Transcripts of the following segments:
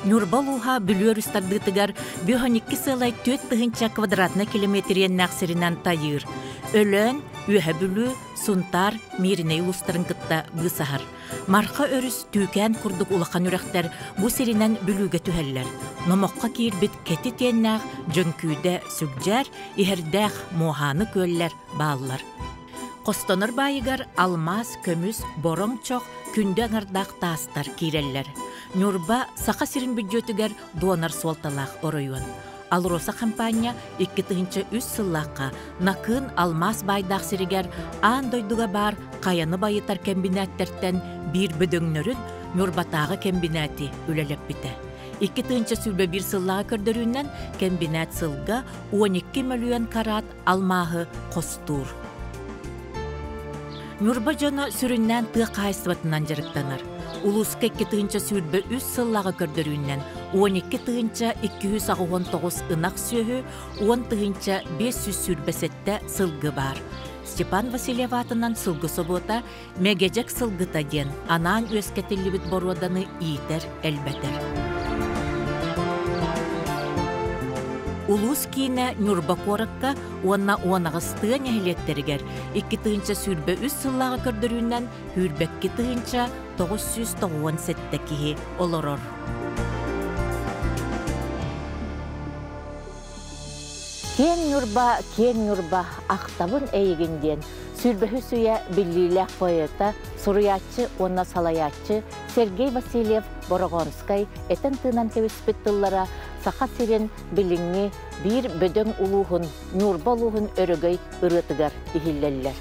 Ньурба улууһа Бүлүү өрүс тардыытыгар 52,4 тыһыынча квадратнай километриэннээх сиринэн тайыыр. Өлөөн, Үөһэ Бүлүү, Сунтаар, Мииринэй улуустарын кытта быысаһар. Марха өрүс Түүкээн курдук улахан үрэхтэр бу сиринэн Бүлүүгэ түһэллэр. Номоххо киирбит кэти тиэннээх Дьөҥкүүдэ Сүгдьээр, Иһэрдээх Муоһааны күөллэр бааллар. Хостонор баайыгар алмаас, көмүс, бороҥ чох, күндү аҥардаах таастар киирэллэр. Ньурба Саха сирин бүддьүөтүгэр донор суолталаах оройуон. АЛРОСА хампаанньа 2003 сыллаахха Накыын алмаас баайдаах сиригэр аан дойдуга баар хайаны байытар кэмбинээттэртэн биир бөдөҥнөрүн Ньурбатааҕы кэмбинээти үлэлэппитэ. 2021 сыллааҕы көрдөрүүнэн кэмбинээт сылга 12 мөлүйүөн караат алмааһы хостуур. Ньурба дьоно сүрүннээн тыа хаһаайыстыбатынан дьарыктанар. Улууска 2023 сыллааҕы көрдөрүүнэн 12 289 ынах сүөһү, 10 527 сылгы баар. Степан Васильев аатынан сылгы собуота Мэгэдьэк сылгыта диэн анаан үөскэтиллибит боруоданы иитэр, элбэтэр. Улуус киинэ Ньурба куоракка уонна 18 тыа нэһилиэктэригэр 2023 сыллааҕы көрдөрүүнэн 22 997 киһи олорор. Киэҥ Ньурба, киэҥ Ньурба, ахтабын эйигин диэн сүүрбэһис үйэ биллиилээх поэта, суруйааччы уонна салайааччы Сергей Васильев Бороҕонскай этэн-тыынан кэбиспит тыллара Саха сирин билиҥҥи биир бөдөҥ улууһун Ньурба улууһун өрөгөй ырыатыгар иһиллэллэр.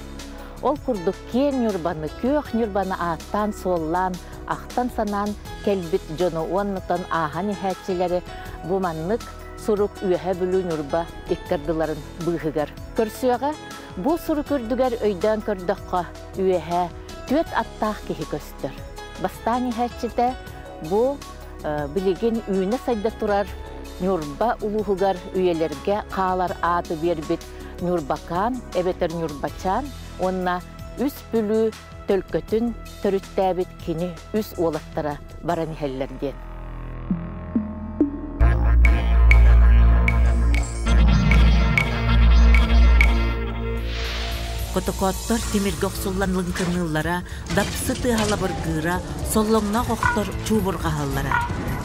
Ол курдук киэҥ Ньурбаны, күөх Ньурбаны ааттаан-суоллаан, ахтан-санаан кэлбит дьону уоннатан ааһан иһээччилэри бу маннык сурук Үөһэ Бүлүү Ньурба икки ардыларын быыһыгар көрсүөҕэ. Бу сурук үрдүгэр өйдөөн көрдөххө, үөһэ түөрт аттаах киһи көстөр. Бастаан иһээччитэ бу билигин үүнэ-сайда турар Ньурба улууһугар үйэлэргэ хаалар ааты биэрбит Ньурбакаан эбэтэр Ньурбачаан уонна Үс Бүлүү төлкөтүн төрүттээбит кини үс уолаттара баран иһэллэр диэн. Котокооттор тимиргэ охсуллан лыҥкыныыллара, дапсы тыаһа лабыргыыра, соллоҥноох охтор чуубурҕаһаллара.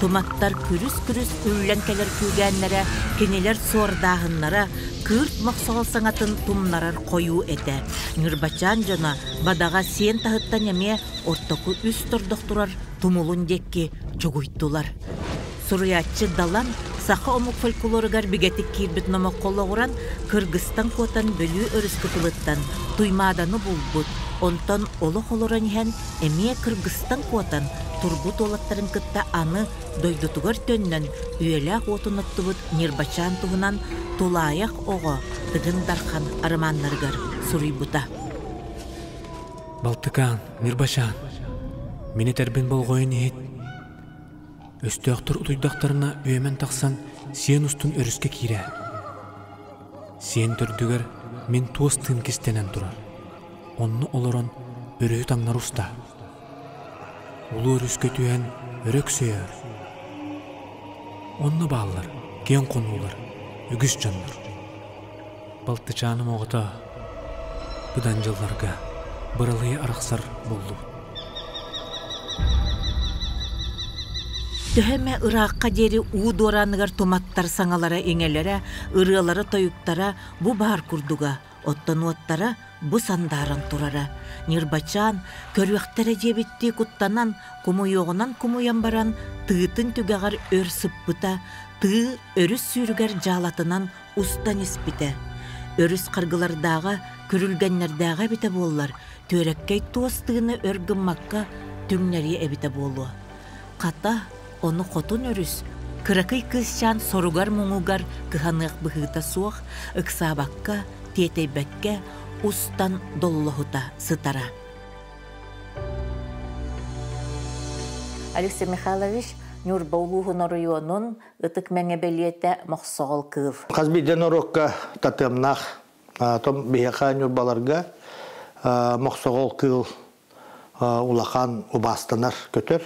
Туматтар күрүс-күрүс үллэн кэлэр күүгээннэрэ, кинилэр суордааһыннара, кыырт мохсоҕол саҥатын тумнарар хойуу этэ. Ньурбачаан дьоно бадаҕа сиэн таһыттан эмиэ ортоку үс тордох турар тумулун диэки чугуйдулар. Суруйааччы Далан саха омук фольклоругар бигэтик киирбит номоххо олоҕуран, Кыргызстан куотан Бүлүү өрүс кытылыттан Туймааданы булбут, онтон олох олорон иһэн эмиэ Кыргызстан куотан турбут уолаттарын кытта аны дойдутугар төннөн үйэлээх уотун оттубут Ньырбачаан туһунан Тулаайах оҕо Тыгын Дархан арамааннарыгар суруйбута. Балтыкаан, Ньырбачаан, мин этэрбин болҕойон иһит. Өстөөхтөр утуйдахтарына үөмэн тахсан сиэн устун өрүскэ киирээр. Сиэн төрдүгэр мин туос тыын кистэнэн турар. Онно олорон өрүһү таҥнары устаа. Улуу өрүскэ түһэн өрө өксөйөр. Онно бааллар киэҥ хонуулар, үгүс дьоннор. Балтычааным оҕото быдан дьылларга быралыйа арахсар буоллубут. Төһө эмэ ыраахха диэри уу дуорааныгар туматтар саҥалара-иҥэлэрэ, ырыалара-тойуктара бу баар курдуга, оттон уоттара бу сандааран турара. Ньырбачаан, көрүөхтэрэ диэбиттии куттанан, кумуйуоҕунан кумуйан баран, тыытын түгэҕэр өр сыппыта, тыы өрүс сүүрүгэр дьаалатынан устан испитэ. Өрүс харгылардааҕа, күрүлгэннэрдээҕэ эбитэ буоллар, түөрэккэй туос тыыны өр гыммакка түҥнэриэ эбитэ буолуо. Хата, ону хотун өрүс кыракый кыысчаан соругар-муҥугар кыһаныах быһыыта суох, ыксаабакка, тиэтэйбэккэ устан доллоһута сытара. Алексей Михайлович Ньурба улууһун оройуонун Ытык Мэҥэ бэлиэтэ Мохсоҕол кыыл. Хас биирдии норуокка татыамнаах том биһиэхэ Ньурбаларга Мохсоҕол кыыл улахан убаастанар көтөр.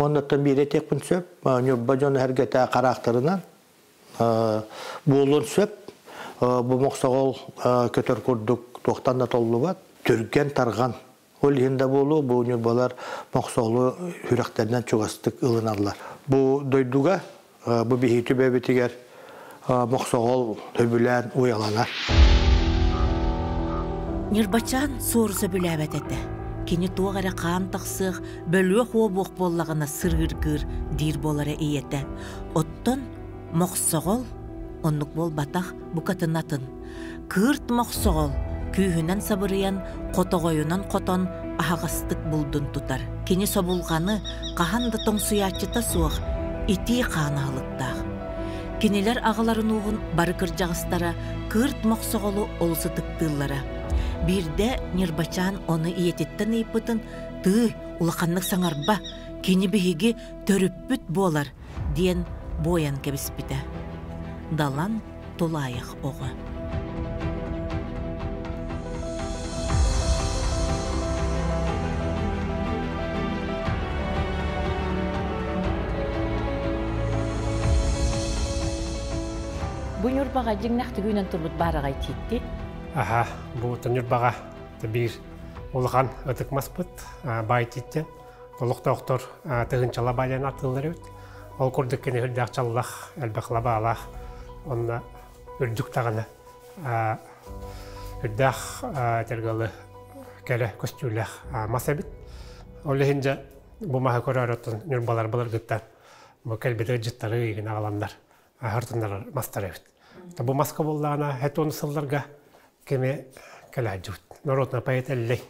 Оннуттан биир этиэхпин сөп, Ньурба дьоно эргэтэ хараахтарынан буолуон сөп. Бу мохсоҕол көтөр курдук туохтан да толлубат, түргэн-тарҕан. Ол иһин да буолуо, бу ньурбалар мохсоҕолу сүрэхтэринэн чугастык ылыналлар. Бу дойдуга, бу биһиги түбэбитигэр мохсоҕол сөбүлээн уйаланар. Ньырбачаан суору сөбүлээбэт этэ. Кини туох эрэ хаан тахсыах, бөлүөх уобуох буоллаҕына сырыыргыыр диир буолара ийэтэ. Оттон мохсоҕол оннук буолбатах, букатын атын. Кыырт мохсоҕол күүһүнэн сабырыйан, хотоҕойунан хотон аһаҕастык булдун тутар. Кини собулҕаны хаһан да тоҥсуйааччыта суох итии хаан аһылыктаах. Кинилэр аҕаларын ууһун бары кырдьаҕастара кыырт мохсоҕолу олус ытыктыыллара. Биирдэ Ньырбачаан ону ийэтиттэн ыйыппытын «Тыый, улаханнык саҥарба, кини биһиги төрүппүт буолар» диэн буойан кэбиспитэ. Далан тулаайах оҕо. Бу Ньурбаҕа дьиҥнэх түгүүнэн турбут баараҕай тиитти. Аха, бу Ньурбаҕа биир улахан ытык маспыт баай тииттэн олохтоохтор тыһыынчала байлан атыылар эбит. Ол курдук кини үрдээх чаллах, элбэх лабаалаах, онно үрдүк даҕаны үрдээх этэргалы кэрэ көстүүлээх мас эбит. Ол иһин дьэ бу маһы көрөр оттон ньурбалар былыргыттан бу кэлбит ыалдьыттары ыйгын аҕаланнар аһартыннарар мастар эбит. Бу маска буоллаҕына хет сылларга кими кэлээдьибит. Народный поэт Эллэй.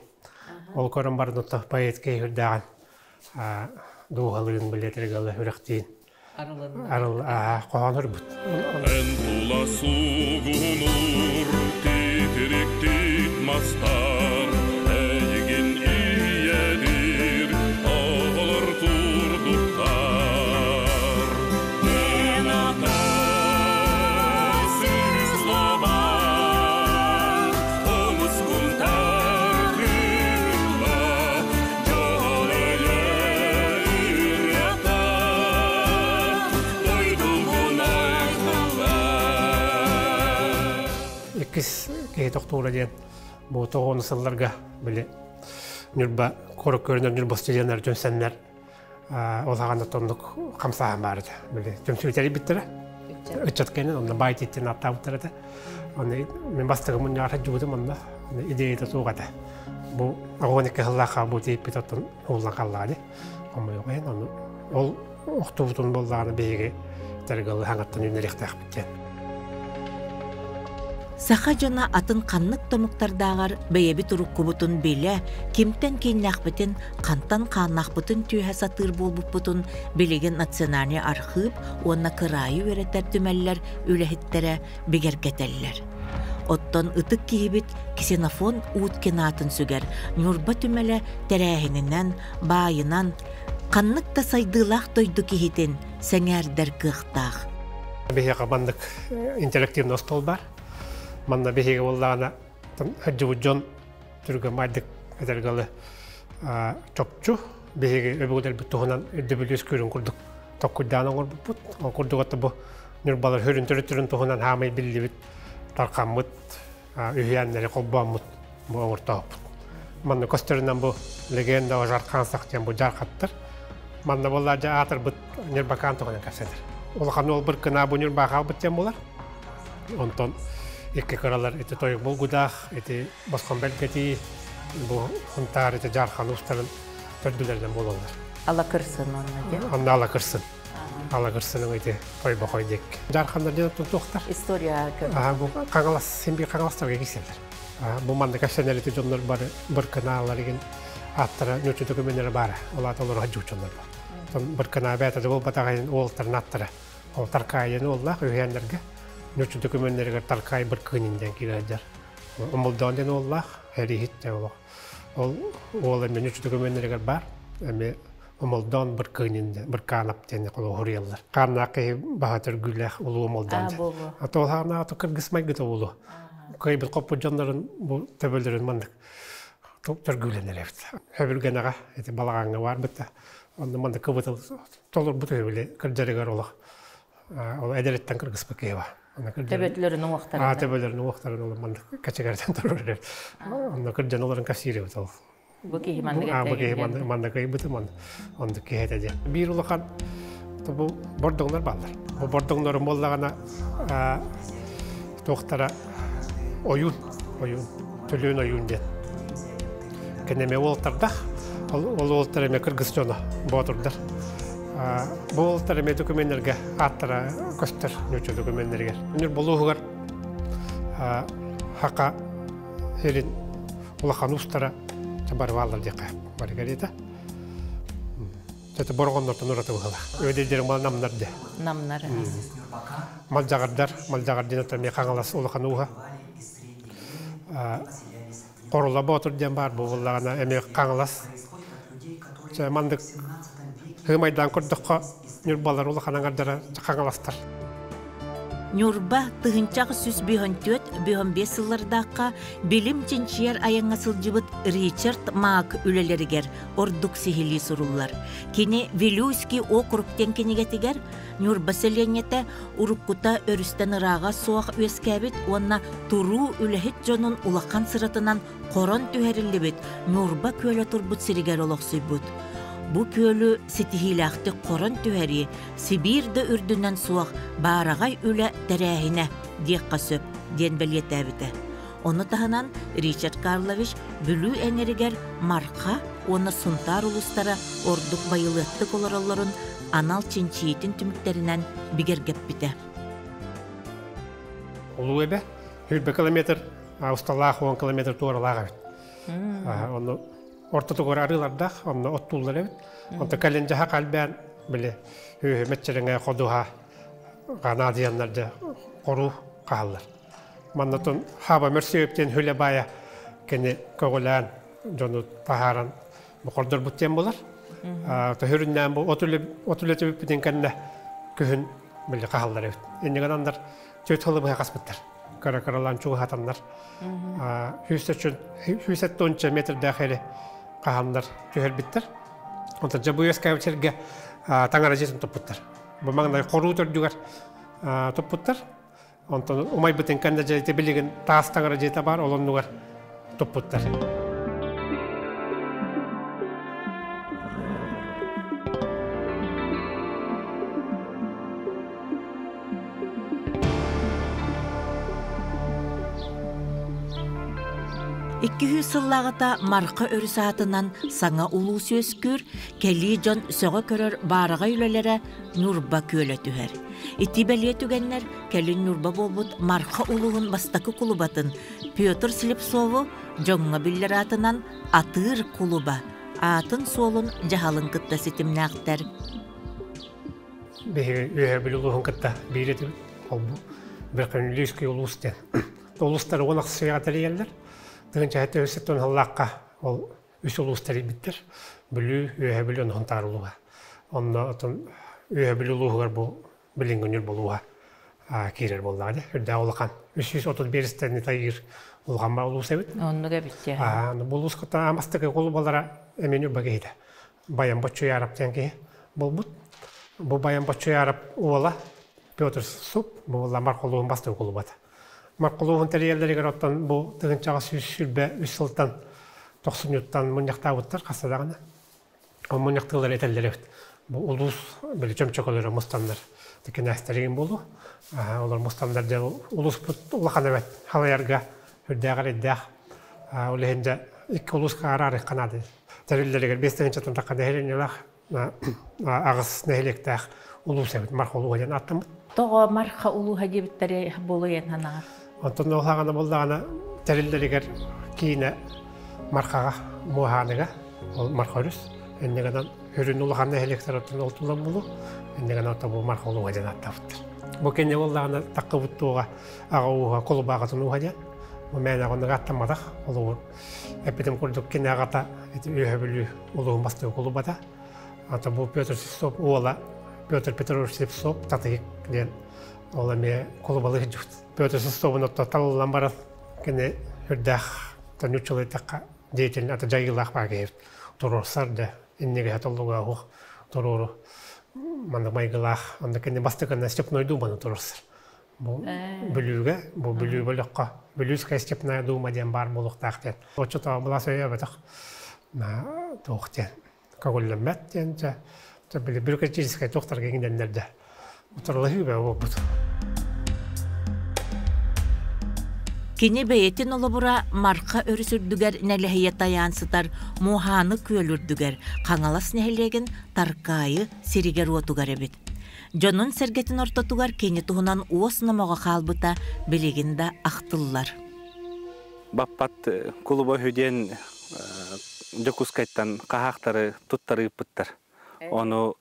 Ол көрөн баран поэт киһи үрдээҕин дууһалыын билиэтиргалы үрэхтиин арыл хоһоон өрбүт. Эн тула сугунур титириктик мастар, эйигин ийэдир оҕолор курдуктар. Мен ата сүүс лабаан, хомускун тардыылла, дьол эйэ ырыата, дойдугун айхалла. Иккис киһи тохтуура диэн бу тоҕуону сылларга били Ньурба куорак көрүнэр Ньурба студеннар түмсэннэр ол хаҕана тоннук хамсааһын баар этэ. Били түмсүү тэрийбиттэрэ. Ыччат кэнин онно баай тииттэн ааттаабыттар этэ. Оны мен бастакы мунньаҕар сылдьыбытым онно идеята суох этэ. Бу 12 сыллаахха бу тиийпит оттон ууллан хааллаҕа дии. Хомойуох ону ол охтубутун буоллаҕына биһиги тэргалы хаҥаттан үүнэриэхтээхпит диэн. Саха дьоно атын ханнык да омуктардааҕар бэйэбит уруккубутун билэ, кимтэн кииннээхпитин, хантан хааннаахпытын түөһэ сатыыр буолбуппутун билигин Национальный архыып уонна кыраайы үөрэтэр түмэллэр үлэһиттэрэ бигэргэтэллэр. Оттон ытык киһибит Ксенофон Уткин аатын сүгэр Ньурба түмэлэ тэрээһининэн, баайынан, ханнык да сайдыылаах дойду киһитин сэҥээрдэр кыахтаах. Биһиэхэ маннык интерактивный остуол бар. Манна биһиги буоллаҕына сылдьыбыт дьон түргэн баайдык этэргалы чопчу биһиги өбүгэлэрбит туһунан өйдөбүл үөскүүрүн курдук токкуйдаан оҥорбуппут. Ол курдук ото бу Ньурбалар хүрүн төрүттэрин туһунан хаамай биллибит, тархаммыт, үһүйээннэри холбооммут бу оҥортоохпут. Манна көстөрүнэн бу легенда о Жаркансах диэн бу жархаттар. Манна буолла дьэ аатырбыт Ньурбакаан туһунан кэпсэтэр. Улахан уол быркына бу Ньурбаа хаалбыт диэн буолар. Онтон икки кыралар ити тойук булгудаах, ити босхон бэлгэтии, бу Хунтаар ити Жархан устарын төрдүлэринэн буолаллар. Ала кырсын онно диэн. Онно ала кырсын. Ала кырсының ити тойбохой диэк. Жарханнар диэн туохтар. История бу Хаҥалас син биир Хаҥаластарга киирсэллэр. Бу манна кэпсэнэр дьоннор бары быркынаалар игин аттара ньуччу докуменнары баара. Ол аата олору дьууччалар бар. Быркынаа бэйэтэ да буолбатаҕын уолтарын аттара. Ол Таркаайаны уоллаах үһүйээннэргэ ньуччу докуменнарыгар Таркаай Быркыынин диэн киирэ сылдьар. Омолдоон диэн уоллаах, эрииһит диэн олох. Ол уол эмиэ ньуччу докуменнарыгар баар. Эмиэ Омолдоон Быркыынин диэн, Быркаанап диэн холуһуруйаллар. Хааннаах киһи баһа төргүүлээх улуу Омолдоон диэн. Ата ол хааннаах кыргыс майгыта улуу. Кыайбыт хоппут дьоннорун бу төбөлөрүн маннык төргүүлэнэр эбит. Хөбүргэнэҕэ ити балаҕаҥҥа барбыта. Онно манна кыбытыл толорбут үһү кырдьарыгар олох. Ол эдэриттэн кыргыспыт киһи бар. Төбөтлөрүн уҥуохтарын. Төбөлөрүн уҥуохтарын ол манна кэчигэртэн турар. Онно кырдьан олорон кэпсиир ол. Бу киһи маннык Бу киһи маннык ыйбытым оннук киһи этэ диэн. Биир улахан бу бордоҥнор бааллар. Бу бордоҥнорум буоллаҕына туохтара ойуун, ойуун, төлүөн ойуун диэн. Кэннэ уолтардах, ол уолтар эмиэ кыргыз дьоно, боотурдар. Бу уолтар эмиэ докуменнарга ааттара көстөр, нуучча докуменнарыгар. Ньурбалууһугар хака сирин улахан устара барыбааллар диэххэ барыгарета. Чата боргоннортон ураты быһыла. Өйдөдөрү мал намнар де. Намнар. Малдьаҕардар, малдьаҕар диэн оттон эмиэ Хаҥалас улахан ууһа. Хорула Боотур диэн баар буоллаҕына эмиэ Хаҥалас. Мандык һыымайдаан көрдөххө Ньурбалар улахан аҥардара Хаҥаластар. Ньурба 1904-15 сыллардаахха билим чинчийэр айаҥҥа сылдьыбыт Ричард Маак үлэлэригэр ордук сиһилии суруллар. Кини Вилюйский округ диэн кинигэтигэр Ньурба сэлиэнньэтэ уруккута өрүстэн ырааҕа суох үөскээбит уонна туруу үлэһит дьонун улахан сыратынан хорон түһэриллибит Ньурба күөлэ турбут сиригэр олохсуйбут. Бу күөлү ситиһиилээхтик хорон түһэрии Сибиир да үрдүнэн суох баараҕай үлэ тэрээһинэ диэххэ сөп диэн бэлиэтээбитэ. Ону таһынан Ричард Карлович Бүлүү эҥэригэр Марха уонна Сунтаар улуустара ордук байылыаттык олороллорун анал чинчийиитин түмүктэринэн бигэргэппитэ. Улуу эбэ 100 километр усталаах 10 километр туоралаах эбит. Онно ортотугар арыылардаах, онно оттууллар эбит. Онто кэлин дьаһа калбээн били мэччирэҥэ ходуһа ганаадыйаннар дьэ хоруу хааллар. Маннатон хаба мөрсүөп диэн хүлэ баайа кини көҕүлээн дьону таһааран бу диэн булар. Төһөрүннээн бу от үлэтибиппитин кэннэ күһүн били хааллар эбит. Иннигэн андар төрт хылы быһа хаспыттар. Кыра-кыралаан чугаһатаннар. Сүүс метрдээх эри хаһаннар түһэрбиттэр. Онтон дьэ бу үөскээбит сиргэ таҥара дьиэтин туппуттар. Бу маҥнай хоруу төрдүгэр туппуттар. Онтон умайбытын кэннэ дьиэтэ билигин таас таҥара дьиэтэ баар, ол оннугар туппуттар. Икки сыллааҕыта Марха өрүс аатынан саҥа улуус үөскүүр, кэлии дьон сөҕө көрөр баараҕай үлэлэрэ Ньурба күөлэ түһэр. Ити бэлиэ түгэннэр кэлин Ньурба буолбут Марха улууһун бастакы кулубатын Петр Слепцову дьоҥҥо биллэр аатынан Атыыр кулуба аатын-суолун дьаһалын кытта ситимнээхтэр. Биһиги Үөһээ Бүлүү улууһун кытта биир этибит. Ол бу Верхневилюйский улуус диэн. Улуустар уон ахсыйаҕа тэрийэллэр. Тыһыынча сэттэ үс сыллаахха ол үс улуус тэрийбиттэр. Бүлүү, Үөһээ Бүлүү, Онон улууһа. Онно отон Үөһээ Бүлүү улууһугар бу билиҥҥи Ньурба улууһа киирэр буоллаҕа дии. Үрдээх улахан. 331 стэни тайыыр улахан улуус эбит. Оннук эбит. Бу улуус кытта амастык кулубалара эмиэ Ньурба киһитэ. Баян Боччуяров диэн киһи буолбут. Бу Баян Боччуяров уола Петр Суп, бу Маркулуһун бастыҥ кулубата. Маркулуһун тэрийэллэригэр оттон бу тыһыынчаҕа сүүс сүүрбэ үс сылтан тохсунньуттан мунньахтаабыттар хаста даҕаны. Ол мунньахтыылар этэллэр эбит. Бу улуус били чөмчөкөлөрө мустаннар кинээстэригин буолуо. Олор мустаннар дьэ улууспут улахан эбэт халайарга үрдээх эрэйдээх. Ол иһин дьэ икки улууска араарыахха наада. Тэриллэригэр биэс тыһыынчаттан тахха нэһилиэнньэлээх аҕыс нэһилиэктээх улуус эбит Марха улууһа диэн ааттаммыт. Тоҕо Марха улууһа диэбиттэрэ буолуйан ханаҕар? Онтон ол хаҕана буоллаҕына тэриллэригэр киинэ Мархаҕа Муоһааныга ол Марха өрүс иннигэнэн үрүн улахан нэһилиэктэр оттон ол тулан булу иннигэнэн оттон бу Марха улууһа диэн ааттаабыттар. Бу кэннэ буоллаҕына таккыбыт туоҕа аҕа ууһа Кулубааҕытын ууһа диэн бу мээнэ оннук аттамматах олугу эппитим курдук кини аҕата ити Үөһэ Бүлүү улууһун бастакы кулубата. Ата бу Петр Слепцов уола Петр Петрович Слепцов Татыйык диэн ол эмиэ кулубалыы сылдьыбыт. Петр Слепцовун отто талыллан баран кини үрдээх нууччалыы деятель ата дьайыылаах баар киһи туруорсар да. Иннигэ толлуга хух туруору манна майгылаах онно кини бастакына Степной Думаны турарсар. Бу Бүлүүгэ, бу Бүлүү бөлөххө Бүлүүская Степная Дума диэн баар буолуохтаах диэн. Оччотооҕу былаас өйөөбөтөх туох диэн көҥүллэммэт диэн дьэ били бюрократическай туохтарга иҥнэннэр да утарылаһыы бөҕө буолбут. Кини бэйэтин олобура Марха өрүс үрдүгэр нэлэһийэ тайаан сытар Муоһааны күөл үрдүгэр Хаҥалас нэһилиэгин Таркаайы сиригэр-уотугар эбит. Дьонун-сэргэтин ортотугар кини туһунан уос номоҕо хаалбыта билигин да ахтыллар. Баппат кулуба үһү диэн Дьокуускайтан хаһаахтары туттарыы ыыппыттар. Ону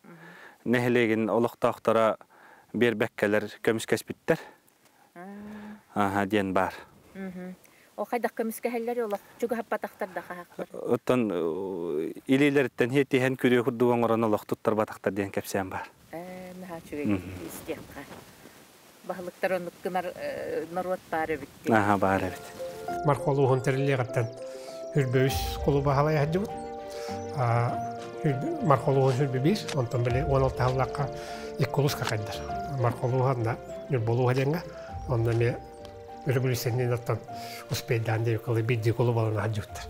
нэһилиэгин олохтоохторо биэрбэккэлэр көмүскэспиттэр. Аха диэн баар. Ол хайдах көмүскэһэллэр олох чугаһаппатахтар да хаһаахтар. Оттон илиилэриттэн хиэтиһэн күрүө курдук оҥорон олох туттарбатахтар диэн кэпсээн баар. Наһаа үчүгэй истиэххэ. Баһылыктар оннук гынар норуот баар эбит. Аха баар эбит. Марколууһун тэриллиэҕиттэн Үрбөүс кулуба халай сылдьыбыт. Марколууһун сүрбү биир, онтон били 16 сыллаахха икки улуска хайдар. Марколууһа онно Ньурбулууһа диэҥҥэ, онно эмиэ өрөбүлүсэннин оттон успейдаан диэбиккэ биирдии кулубалана сылдьыбыттар.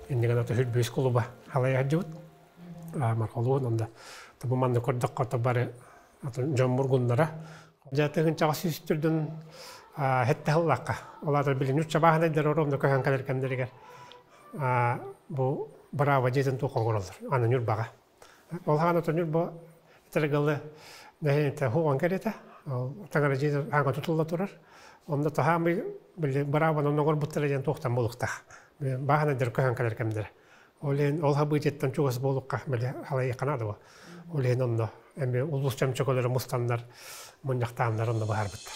Иннигэн ото Үрбөүс кулуба халай сылдьыбыт. Марколууһун онно бу манна көрдөххө бары дьон мургуннара. Дьэ тыһыынчаҕа сүүс түрдүн хэтте сыллаахха. Ол аата билин үч чабааһынайдар оромно көһөн кэлэр кэмнэригэр бу браво дьиэтин туох оҥороллор аны Ньурбаҕа. Ол хаана Ньурба этэргалы нэһилиэнньэтэ хуган кэлэтэ. Таҥара дьиэтэ хаҥа тутулла турар. Онно таһаамый били брааваны оҥорбуттара диэн туохтан буолуохтаах. Бааһынайдар көһөн кэлэр кэмнэрэ. Ол иһин ол хабыытыттан чугас буолукка били халайыахха наада. Ол иһин онно эми улуус чөмчөкөлөрө мустаннар мунньахтааннар онно быһаарбыттар.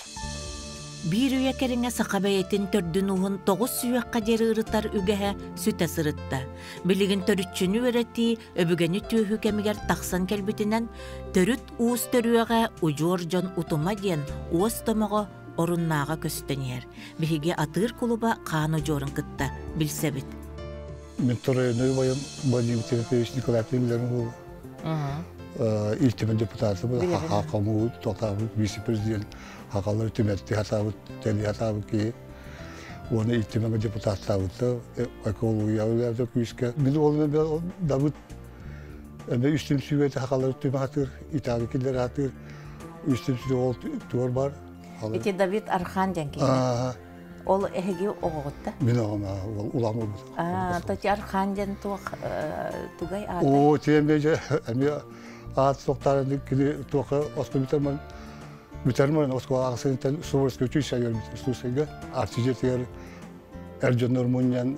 Биир үйэ кэриҥэ саха бэйэтин төрдүн уһун тоҕус сүһүөххэ диэри ырытар үгэһэ сүтэ сырытта. Билигин төрүччүнү үөрэтии өбүгэни түөһүү кэмигэр тахсан кэлбитинэн, төрүт уус төрүөҕэ удьуор дьон утума диэн уос томоҕо оруннааҕа көстөн иһэр. Биһиги атыыр кулуба хаан удьуорун кытта билсэбит. Мин Торойоной убайым Владимир Тимофеевич Николаев билэрим буолла. Ил Түмэн депутаты был, хакаму тоқтабыт, вице-президент хакалар түмэтти хатабыт, тели хатабыт киһи. Уонна Ил Түмэҥҥэ депутаттаабыта, экология үлэлээбитэ күүскэ. Мин ол Давыд эме үстүм сүүбэти хакалар түмэ хатыр, итаҕы киллэр хатыр, үстүм сүүбэ ол туор бар. Ити Давид Архан диэн киһи. Ол эһиги оҕоҕутта? Мин оҕом улахан болбут. Тоти Архан диэн туох тугай аата? Оо, тиэмэ же эмиэ аат суохтаарын кини туоха оскуолатарман бүтэрмэн оскуола ағысынтан Суворовский училище көрбүт Сурскайга артижетигэр эр дьоннор мунньан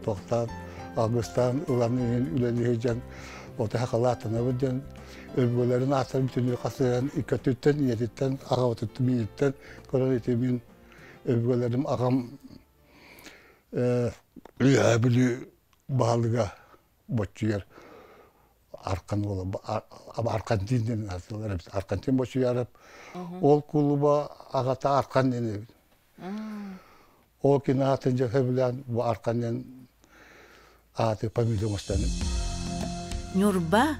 туохтаан алгыстаан ылан үлэлиһи дьон ота хакалаатанабыт диэн өбүгэлэрин ааттарын бүтүннүү хасыһан икки өттүттэн ийэтиттэн аҕабытыттан мииттэн көрөн ити мин өбүгэлэрим аҕам Үөһээ Бүлүү баһылыга боччуйар Аркан уола Аркантин диэн ааттыыллар эбит. Аркантин Бочуяров ол кулуба аҕата Аркан диэн эбит. Ол кини аатын дьэ сөбүлээн бу Аркан диэн ааты фамилия оҥостон. Ньурба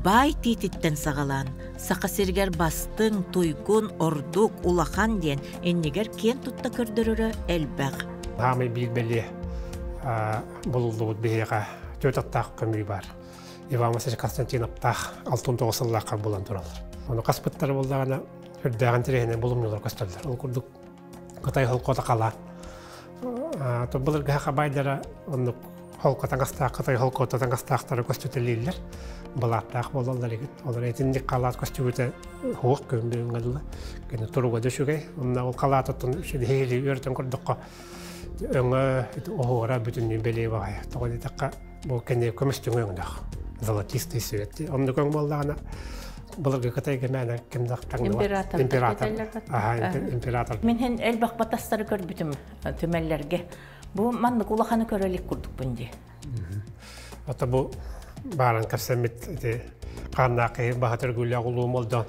баай тиититтэн саҕалаан Саха сиригэр бастыҥ, туйгун, ордук, улахан диэн иннигэр киэн тутта көрдөрөрө элбэх. Хаамай биир бэлиэ булуллубут биһиэхэ түөрт аттаах көмүү баар. Иван Васильевич Константиновтаах алтын тоҕус сыллаахха булан тураллар. Ону хаспыттара буоллаҕына үрдээҕин тирэһинэн булумньулар көстөллөр. Ол курдук Кытай холкота халаан. Былыргы хабайдара оннук холко таҥастаах Кытай холкота таҥастаахтары көстүтэлииллэр. Балааттаах буолаллар игит. Олор этинник халаат көстүбүтэ хуох көмбүҥҥэ дылы. Кини туруга да үчүгэй. Онно ол халаатыттан үчүгэйи үөртөн көрдөххө өҥө оһуора бүтүннүү бэлиэ баҕайы. Тоҕо диэтэххэ бу кини көмүстүҥү өҥнөөх. Золотистый свет. Оннук өҥ буоллаҕына былыргы Кытайга мээнэ ким да таҥныбат. Император. Аха, император. Мин һин элбэх батастары көрбүтүм түмэллэргэ. Бу маннык улаханы көрө илик курдукпун дии. Ата бу бааран кэпсэммит ити хааннаах киһи баһа төргүүлээх улуу молдон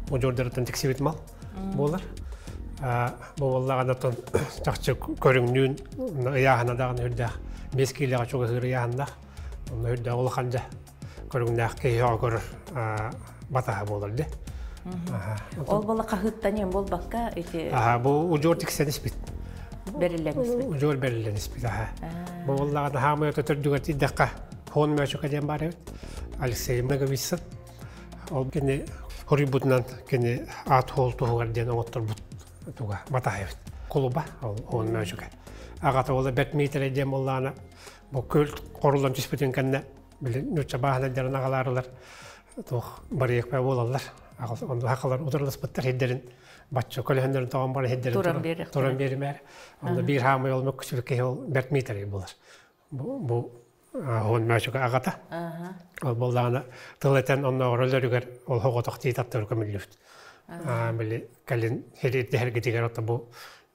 удьуордарыттан тиксибит мал буолар. Бу буоллаҕына тон чахчы көрүҥнүүн ыйааһына даҕаны үрдээх 5 киилэҕэ чугаһыыр ыйааһыннаах. Онно үрдээх улахан дьэ. Көрүҥнээх киһи көрөр батаһа буолар де. Ол бола хаһыттан ем болбакка ити Аха, бу удьуор тиксэн испит. Бериллен испит. Удьуор бериллен испит, аха. Бу боллаҕына хаамай өтөрдүгэр тиийдэххэ Хон Мөчөкө диэн баар эбит. Алексей Многовицын. Ол кини хоруйбутунан кини аат хоол туһугар диэн оҥотторбут туга батаһа эбит. Кулуба ол Хон Мөчөкө. Аҕата ола Бэрт Миитэрэй диэн буоллаҕына бу күл хоруллан түспүтүн кэннэ били нуучча бааһынайдарын аҕалаарылар туох барыйыкпа буолаллар. Онду хакалар ударласпыттар хиддерин бачча көлөһөннөрүн тоҕон бар хиддерин туран беримээр. Онно биир хаамай ол мөккүсүбүт киһи ол Бэрт Миитэрэй буолар. Бу Хон Мөчүкө аҕата. Ол буоллаҕына тыл этэн оннооҕор өлөрүгэр ол хоҕотох тиитаттары көмүллүбүт. Били кэлин хирдиһэргитигэр ото бу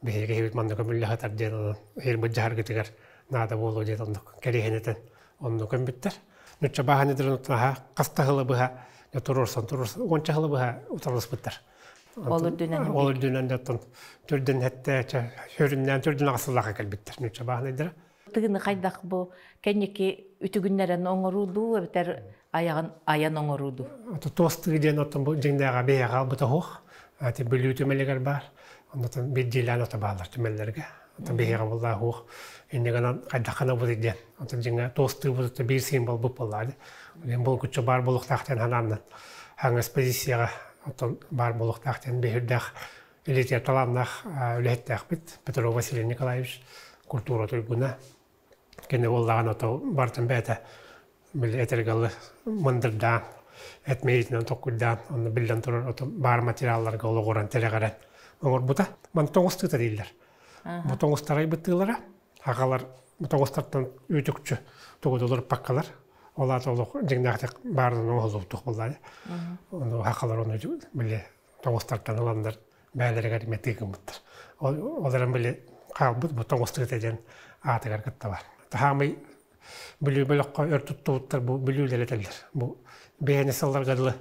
биһиги хибит манна көмүллэ сытар диэн онон хирбыт дьаһаргытыгар наада буолуо диэн оннук кэриэһинэтэн онну көмбүттэр. Нучча бааһын идэрин отунаха хаста хылы быһа туруорсан туруорсан уонча хылы быһа утарыласпыттар. Ол үрдүнэн Ол үрдүнэн оттон түрдүн хэтте хөрүннээн түрдүн аҕасыллаха кэлбиттэр нучча бааһынайдара. Тыгыны хайдах бу кэнники үтүгүннэрэн оҥорууду эбэтэр аяҕын айан оҥорууду? Туостыы диэн оттон бу дьиҥнээҕэ биһиэхэ албыта суох. Ати Бүлүү түмэлигэр баар. Оннотон биирдиилээн ото бааллар түмэллэргэ. Оттон биһиэхэ буоллаа суох. Иннигэнэн хайдаххана бу диэн. Оттон дьиҥэ туостыы бу биир символ бу буоллаа. Диэн булгуччу баар буолуохтаах диэн ханааннан хаҥас позицияҕа оттон баар буолуохтаах диэн биһирдээх илиитигэр талааннаах үлэһиттээхпит Петров Василий Николаевич культура туйгуна. Кини буоллаҕына ото бартын бэйэтэ били этэргалы мындырдаан эт мэйиитинэн токкуйдаан онно биллэн турар ото баар материалларга олоҕуран тирэҕирэн оҥорбута. Маны тоҥустыыта дииллэр. Бу тоҥустарай быттыылара аҕалар бу тоҥустартан үүтүкчү тугудулар паккалар ол аата олох дьиҥнээхтик баарынан оҥоһуллубутух буоллаҕа. Ону хахалар ону били тоҥустартан ыланнар бээлэригэр эмэ тыыгыммыттар. Ол эрэн били хаалбыт бу тоҥустыыта диэн аатыгар кытта бар. Таһаамый Бүлүү бөлөххө өр туттубуттар бу бүлүүлэр этэллэр. Бу бэйэни сылларга дылы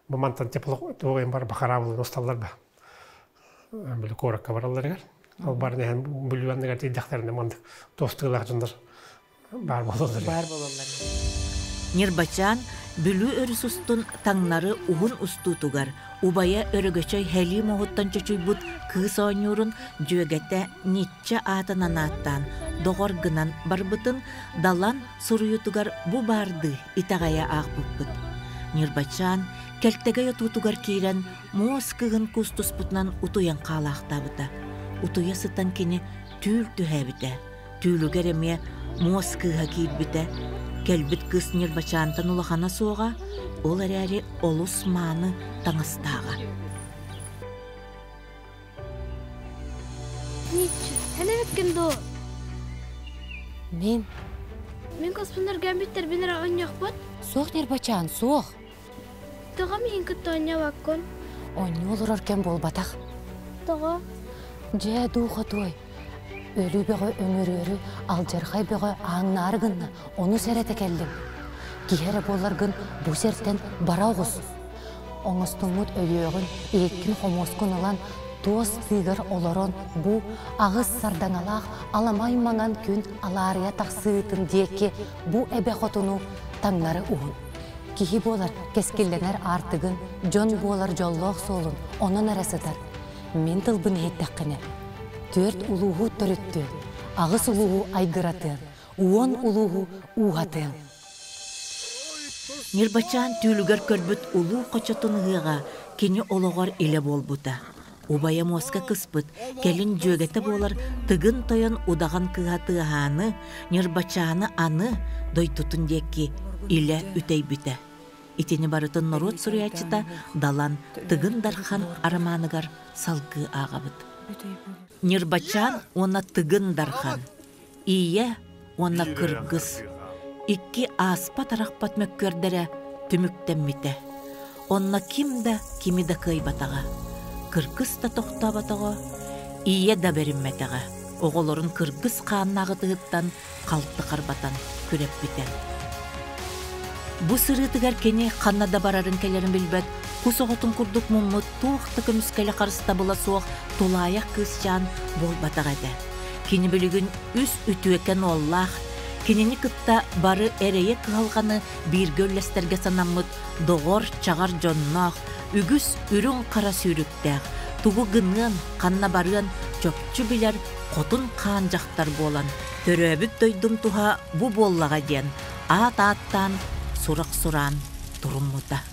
бу мантан тепло туох бар бахараабылын усталлар ба. Били куоракка баралларыгар. Ол баран иһэн Бүлүү анныгар тиийдэхтэринэ мандык туостуулаах дьоннор баар буолаллар. Баар буолаллар. Ньырбачаан Бүлүү өрүс устун таҥнары уһун устуутугар убайа Өрөгөчөй һэлии моһуттан чочуйбут кыыс оонньуурун дьүөгэтэ Ничча аатынан ааттаан доҕор гынан барбытын Далан суруйуутугар бу баардыы итэҕэйэ аахпыппыт. Ньырбачаан кэлтэгэй отуутугар киирэн муос кыһын куустуспутунан утуйан хаалаахтаабыта. Утуйа сытан кини түүл түһээбитэ. Түүлүгэр эмиэ муос кыыһа киирбитэ. Кэлбит кыыс Ньырбачаантан улахана суоҕа, ол эрээри олус мааны таҥастааҕа. Ничча, эн эбиккин дуо? Мин. Мин коспунарга бүттэрбин эрэ оонньуохпут. Суох, Ньырбачаан, суох. Тоҕо миһин кытта оонньообоккун? Оонньуу олорор кэм буолбатах. Тоҕо? Дьэ, дуу хотуой. Өлүү бөҕө өҥөрүөрү, алдьархай бөҕө ааҥнаары гынна, ону сэрэтэ кэллим. Киһи эрэ буолларгын бу сиртэн бара оҕус. Оҥостуммут өйүөҕүн, иһиккин-хомуоскун ылан, туос тыыгар олорон бу аҕыс сардаҥалаах аламай маҥан күн алаарыйа тахсыытын диэки бу эбэ хотуну таҥнары уһун. Киһи буолар кэскиллэнэр аартыгын, дьон буолар дьоллоох суолун онон эрэ сытар. Мин тылбын иһиттэххинэ, түөрт улууһу төрүттүөн, аҕыс улууһу айгыратыан, уон улууһу ууһатыаҥ. Ньырбачаан түүлүгэр көрбүт улуу хочотун ыһыаҕа кини олоҕор илэ буолбута. Убайа муоска кыспыт, кэлин дьүөгэтэ буолар Тыгын Тойон удаҕан кыыһа Тыаһааны, Ньырбачааны аны дойдутун диэки илэ үтэйбитэ. Итини барытын норуот суруйааччыта Далан Тыгын Дархан арамааныгар салгыы ааҕабыт. Ньырбачаан уонна Тыгын Дархан Ийэ уонна кыргыс икки ааспат-арахпат мөккүөрдэрэ түмүктэммитэ. Онно ким да кими да кыайбатаҕа, кыргыс да тохтооботоҕо, ийэ да бэриммэтэҕэ, оҕолорун кыргыс хааннааҕы тыһыттан халты харбатан күрэппитэ. Бу сырыытыгар кини ханна да барарын-кэлэрин билбэт, кус оҕотун курдук муммут туох да көмүскэлэ харыстабыла суох тулаайах кыысчаан буолбатах этэ. Кини билигин үс үтүөкэн уоллаах, Кинини кытта бары эрэйи кыһалҕаны бииргэ үллэстэргэ санаммыт доҕор, чаҕар дьонноох, үгүс үрүҥ-хара сүүрүктээх, тугу гыныан, ханна барыан чопчу билэр хотун хаан дьахтар буолан, төрөөбүт дойдум туһа бу буоллаҕа диэн аат ааттаан, сурах сураан туруммута.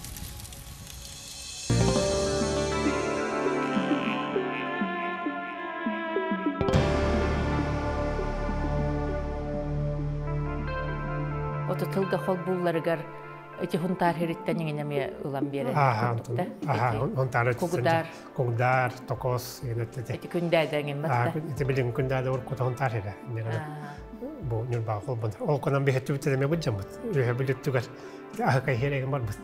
Ото тылга холбуулларыгар ити хунтаар хириттэн иҥин эмиэ ылан биэрэн курдукта. Хунтаар Кугудар. Кугудар, токос Ити күндээдэ иҥин батта. Ити билин күндээдэ уркута хунтаар хирэ. Бу Ньурбаҕа холбон. Ол конан биһэттүбүт эме быдьаммыт. Үһэ бүлүттүгэр аһыкай хиэрэгин барбыт.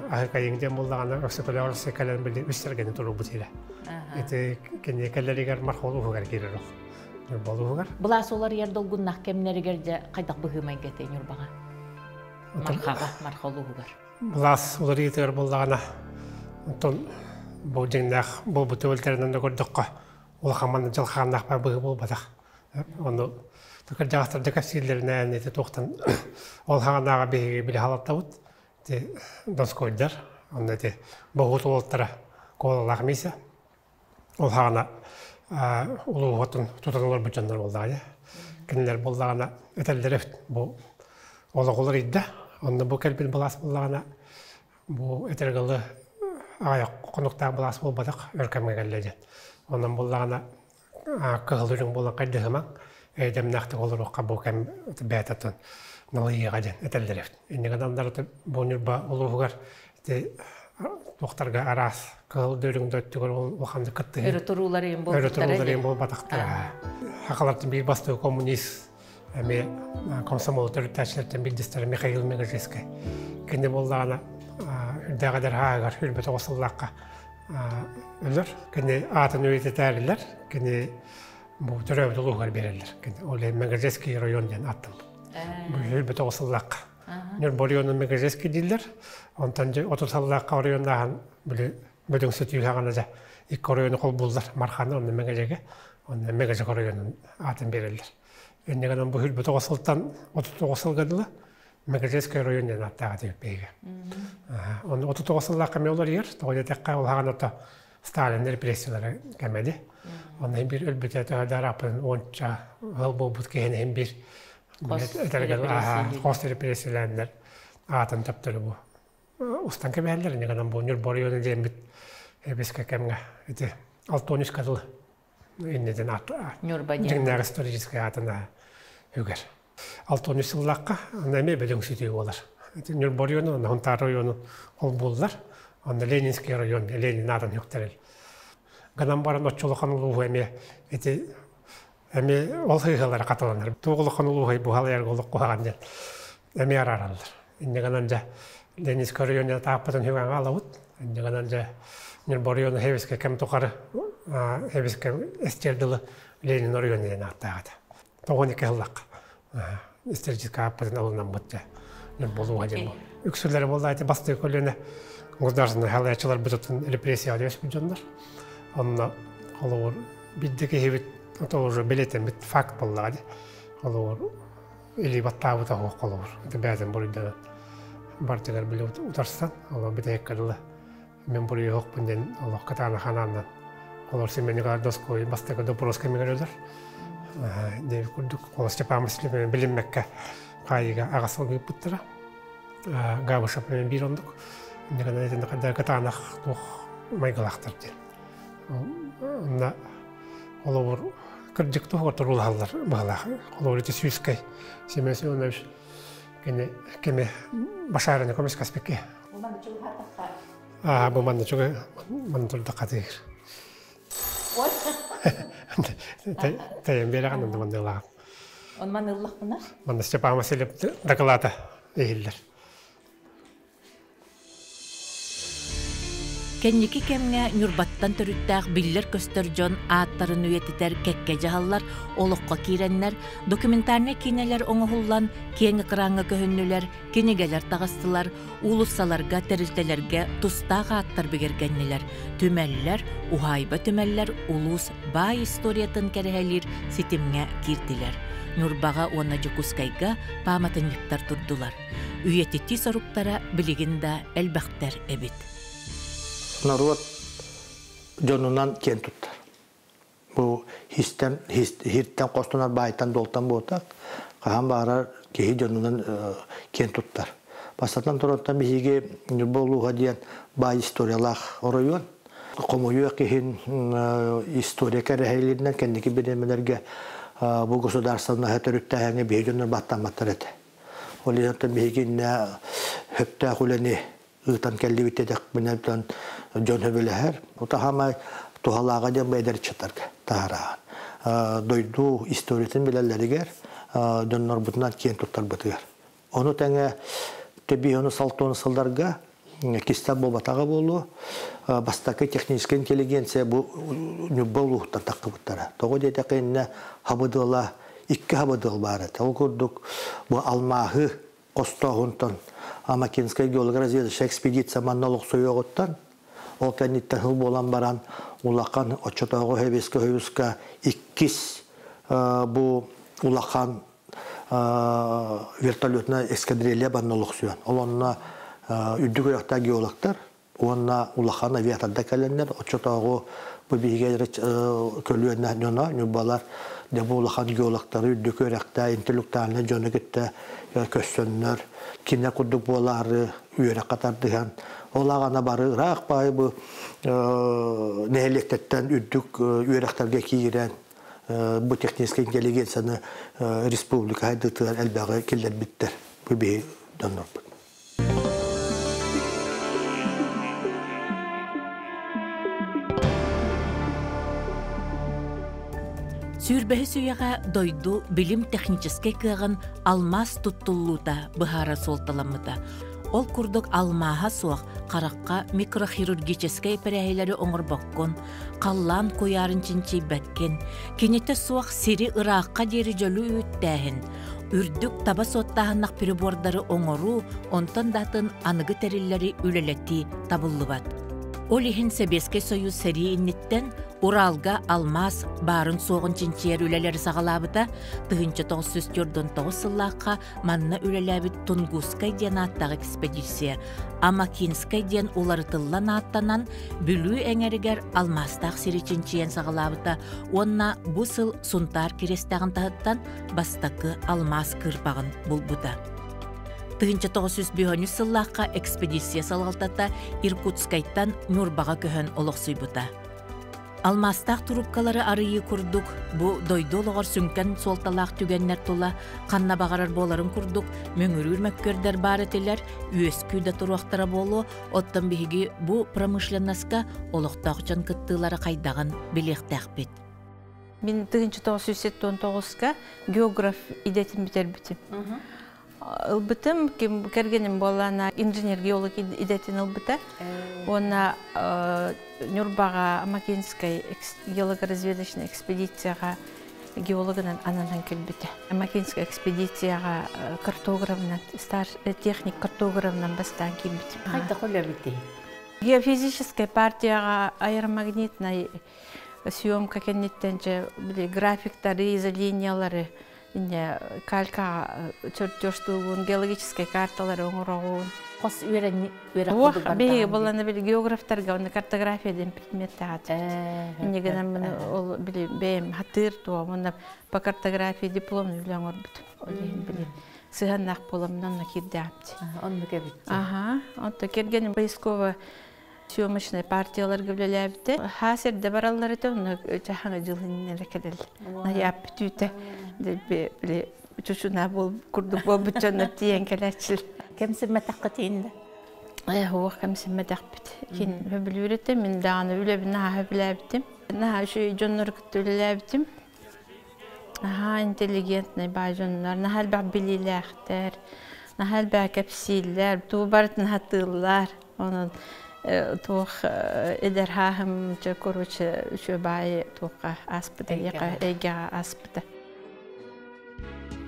Аһыкайыҥ диэн буллаҕына өксөкөлөөх өксө кэлэн били үс сэргэни туруорбут сирэ. Ити кини кэлэригэр Мархол уһугар киирэр ох. Ньурба улууһугар. Былаас уларыйар долгуннах кэмнэригэр дьэ хайдах быһыы-майгы этэй Ньурбаҕа? Мархаҕа, Марха улууһугар. Былаас уларыйыытыгар буллаҕына, онтон бу дьиҥнээх буолбут түбэлтэринэн да көрдөххө, улахан манна дьылхааннаах быһыы буолбатах. Ону кырдьаҕастарда кэпсииллэринэн ити туохтан ол хаҕанааҕы биһиги били халаттабыт ити Донскойдар онно ити боһуут уолаттара Куолалаах Миса ол хаҕана улууһутун тутан олорбут дьоннор буоллаҕа кинилэр буоллаҕына этэллэр эбит бу олох уларыйда онно бу кэлбит былаас буоллаҕына бу этэргылы аҕыйах хонуктаах былаас буолбатах өр кэмҥэ кэллэ диэн онон буоллаҕына кыһыл үрүҥ буолан хайдыһымаҥ, эйдэмнээхтик олоруохха бу кэм бэйэтэ налыйыаҕа диэн этэллэр эбит. Иннигин андарыты бу Ньурба улууһугар ити туохтарга араас кыһыл да үрүҥ да өттүгэр улаханнык кыттыһыы. Өрө туруулар иһин Өрө туруулар иһин буолбатахтара. Хахалартан биир бастакы коммунист эмиэ комсомол төрүттээччилэртэн биирдэстэрэ Михаил Мегажескай. Кини буоллаҕына үрдээх эдэр ааһыгар үрбэт оҕо сыллаахха өлөр. Кини аатын үйэтитээрилэр, кини бу төрөөбүт улууһугар биэрэллэр. Кини ол Мегажеский район диэн ааттаммыт. Бу өлбөт оҕо сыллаахха. Ньурба оройуонун Мегажеский дииллэр. Онтон 30 сыллаахха оройуоннааһын били бөдөҥ сөтүүһэҕинэ дьэ икки оройуону холбууллар. Марханы онно Мегажеге, онно Мегажек оройуонун аатын биэрэллэр. Инньэ гынан бу өлбөт оҕо сылтан 39 сылга дылы Мегажескай район диэн ааттаах этибит биһиги. Онно 39 сыллаах кэми олорuyар, тоҕо диэтэххэ улахан ото Сталин репрессиялара кэмэди. Онно биир өлбүтэ төһөдөр аппын уонча ыал буолбут киһини биир хос репрессиялээннэр аатын таптары бу устан кэбиһэллэр инньэ гынан бу Ньурба оройуона диэммит эбискэ кэмҥэ ити 63 дылы инниден Ньурба диэн дьиҥнээх историческай аатын үгэр. 63 сыллаахха эмиэ бөдөҥ сүтүү буолар. Ньурба оройуону, онно Хонтаар оройуону холбууллар. Онно Ленинский район, Ленин аатын үктэрэл. Гынан баран оччолохон улууһу эмиэ ити эмиэ ол сыыһалара хатыланар. Туох улахан улууһай буһалайарга олох куһаҕан диэн эмиэ араараллар. Инньэ гынан дьэ Ленинский районе тааппытын хүгэҥ алабыт. Инньэ гынан дьэ Ньурба оройуону хэбискэ кэм тухары хэбискэ эстиэр дылы Ленин оройуона диэн ааттаах этэ. 92 сыллахха историческай ааппытын ылынаммыт дьэ болууга диэн бу. Үксүлэрэ буолла ити бастакы көлүөнэ государственнай халаяччыларбытын репрессияҕа түбэспит дьоннор. Онно холобур бидде киһибит ото уже билетэммит факт буоллаҕа дии. Холобур илии баттаабыта суох холобур. Ити бэйэтин буруйданан бартыгар били утарсан, олор бүтэһиккэ дылы мен буруйуохпун диэн олох кытаана ханааннан олор Семен Николаевич Доской бастакы допрос кэмигэр өлөр. Диэбит курдук Холос Степан Васильевич билиммэккэ хаайыыга аҕа сыл ыыппыттара. Габышев биир оннук. Иннигэнэ итинник кытаанах туох майгылаахтар диэн. Онно холобур кырдьык туһугар туруулаһаллар быһалаах. Холобур ити сүүскэй Семен Семенович кини кими башараны көмүскэспикки. Аа бу манна чугай манна турдахха тиир. Тэйэн биэрэҕин онно манныылаах. Он манныыллахпына? Манна Степан Васильев дакылаата иһиллэр. Кэнники кэмҥэ Ньурбаттан төрүттээх биллэр-көстөр дьон ааттарын үйэтитэр кэккэ дьаһаллар олоххо киирэннэр, документальнай киинэлэр оҥоһуллан киэҥ экраҥҥа көһүннүлэр, кинигэлэр таҕыстылар, уулуссаларга, тэрилтэлэргэ тустаах ааттар бигэргэннилэр, түмэллэр, уһаайба түмэллэр улуус баай историятын кэрэһэлиир ситимҥэ киирдилэр. Ньурбаҕа уонна Дьокуускайга пааматынньыктар турдулар. Үйэтитии соруктара билигин да элбэхтэр эбит. Норуот дьонунан киэн туттар. Бу хистэн, хиртэн хостонор баайтан-дуолтан буолтах, хаһан баарар киһи дьонунан киэн туттар. Бастатан турантан биһиги Ньурба улууһа диэн баай историялаах оройуон. Хомойуох иһин история кэрэһэлэринэн кэнники бириэмэлэргэ бу государственноһа төрүттээһиҥҥэ биһиги дьоннор баттамматтар этэ. Ол иһин биһиги иннэ хөптөөх үлэни ыытан кэллибит диэтэхпинэ дьон сөбүлэһэр. Утахамай туһалааҕа диэн бэйдэр ыччаттарга таһараан. Дойду историятын билэллэригэр дьоннорбутунан киэн туттарбытыгар. Ону тэҥэ төбиһону салтон сылларга кистэл буолбатаҕа буолуо. Бастакы техническэй интеллигенция бу Ньурба улууһуттан таххыбыттара. Тоҕо диэтэххэ иннэ хабыдыала икки хабыдыал баар этэ. Ол курдук бу алмааһы хостооһунтан Амакинскай геолого-разведочная экспедиция манна олохсуйуоҕуттан ол кэнниттэн сыл буолан баран улахан оччотооҕу Сэбиэскэй Союзка иккис бу улахан вертолетная эскадрилья банна олохсуйан. Ол онно үрдүк үөрэхтээх геологтар уонна улахан авиатордар кэлэннэр оччотооҕу бу биһиги көлүөнэ дьоно ньурбалар дьэ бу улахан геологтары үрдүк үөрэхтээх интеллектуальнай дьону кытта көрсөннөр кинилэр курдук буолаары үөрэххэ тардыһан ол аҕана бары ыраах баайы бу нэһилиэктэртэн үрдүк үөрэхтэргэ киирэн бу техническэй интеллигенцияны республика хайдытыгар элбэҕи киллэрбиттэр бу биһи дьоннорбут. Сүүрбэһис үйэҕэ дойду билим-техническэй кыаҕын алмаас туттуллуута быһаарар суолталаммыта. Ол курдук алмааһа суох харахха микрохирургическай эпэрээһилэри оҥорбоккун, халлаан куйаарын чинчийбэккин, кинитэ суох сири ыраахха диэри дьөлү үүттээһин, үрдүк таба суоттааһыннах прибордары оҥоруу, онтон да атын аныгы тэриллэри үлэлэтии табыллыбат. Ол иһин Сэбиэскэй Союз сэрии инниттэн Уралга алмаас баарын-суоҕун чинчийэр үлэлэри саҕалаабыта. 1949 сыллаахха манна үлэлээбит Тунгусскай диэн ааттаах экспедиция Амакинскай диэн уларытыллан ааттанан Бүлүү эҥэригэр алмаастаах сири чинчийэн саҕалаабыта уонна бу сыл Сунтаар Кириэстээҕин таһыттан бастакы алмаас кыырпаҕын булбута. 1953 сыллаахха экспедиция салалтата Иркутскайтан Ньурбаҕа көһөн олохсуйбута. Алмаастаах трубкалары арыйыы курдук, бу дойду олоҕор сүҥкэн суолталаах түгэннэр тула ханна баҕарар буоларын курдук мөҥүрүүр мөккүөрдэр баар этилэр, үөскүү да туруохтара буолуо, оттон биһиги бу промышленноска олохтоох дьон кыттыылара хайдаҕын билиэхтээхпит. Мин 1979-ка географ идэтин бүтэрбитим. Ылбытым, кэргэним буоллаана инженер-геолог идэтин ылбыта. Уонна Ньурбаҕа Амакинскай геолого-разведочнай экспедицияҕа геологынан ананан кэлбитэ. Амакинскай экспедицияҕа картографынан, техник картографынан бастаан киирбитим. Хайдах үлэбитий? Геофизическай партияҕа аэромагнитнай съемка кэнниттэн дьэ били графиктары, изолиниялары инне калькаҕа чертежтуугун, геологическай карталары оҥороҕун. Хос үөрэнни үөрэх курдук Биһиги буллана били географтарга уонна картография диэн предмет таҕатыбыт. Инне гынан ол били бэйэм хатыыр туом уонна по картографии дипломный үлэ оҥорбутум. Ол иһин били сыһаннаах буоламмын онно киирдэҕим. Оннук эбит. Аха. Онто кэргэним поисково съемочнай партияларга үлэлээбитэ. Хаас эрдэ бараллар этэ, онно чахаҥа дьылын кэлэл. Найаап бүтүүтэ били чучуна бол курдук буолбут дьоннор тиийэн кэлээччилэр. Кэмсиммэтэххит инде? Э, хуох кэмсиммэтэхпит. Кин хөбүлүүр этэ, мин даҕаны үлэбин наһаа сөбүлээбитим. Наһаа үчүгэй дьоннору кытта үлэлээбитим. Наһаа интеллигентный баай дьоннор, наһаа элбэх билиилээхтэр, наһаа элбэх кэпсииллэр, тугу барытын сатыыллар. Онон Туох эдэр хааһым чэ короче үчүгэй баайы туохха ааспыта эйгэҕэ ааспыта.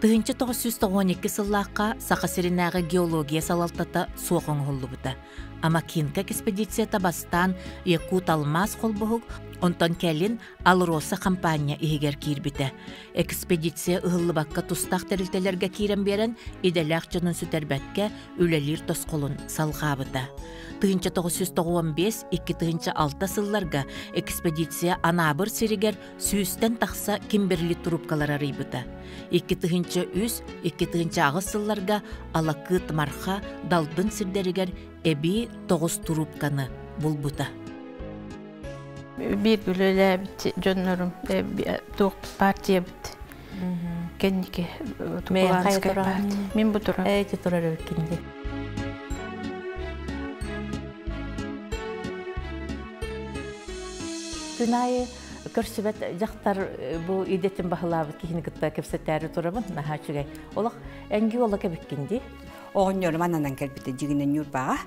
1992 сыллаахха Саха сиринээҕи геология салалтата суох оҥоһуллубута. Амакинка экспедицията бастаан Якут-Алмаас холбоһук, онтон кэлин АЛРОСА хампаанньа иһигэр киирбитэ. Экспедиция ыһыллыбакка тустаах тэрилтэлэргэ киирэн биэрэн, идэлээх дьонун сүтэрбэккэ үлэлиир тосхолун салҕаабыта. 1995-2006 сылларга экспедиция Анаабыр сиригэр сүүстэн тахса кимберли трубкалар арыйбыта. 2003-2008 сылларга Алакыт Марха Далдын сирдэригэр эбии тоҕус трубканы булбута. Биир үлэлээбит дьоннорум туох партиябыт кэнники Тукуланскай партия. Мин бу турар. Эти турар эбиккин Күн аайы көрсүбэт дьахтар бу идэтин баһылаабыт киһини кытта кэпсэтээри турабын наһаа үчүгэй. Олох эҥги ола кэбиккин дии. Оҕонньорум ананан кэлбитэ дьигинэн Ньурбаҕа.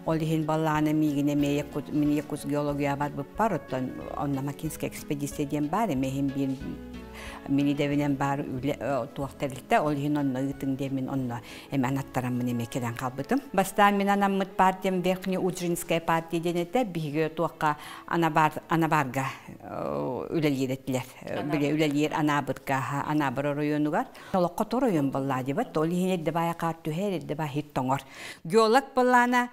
Ол иһин баллаана миигин эмиэ мин Якутск геология барбыппар, оттон онно Макинская экспедиция диэн баар, эмиэ иһин биир мин идэбинэн баар үлэ туох тэрилтэ, ол иһин онно ыытыҥ диэн мин онно эмэ анаттараммын эмиэ кэлэн хаалбытым. Бастаан мин анаммыт партиям Верхнеуджинская партия диэн этэ, биһиги туохха Анабар, Анабарга үлэлиир этилэр. Били үлэлиир Анаабырга, Анаабыр оройуонугар. Олоххо тор оройуон боллаа дебат, ол иһин эрдэ баайа хаар түһэр, эрдэ баа хир тоҥор. Геолог боллаана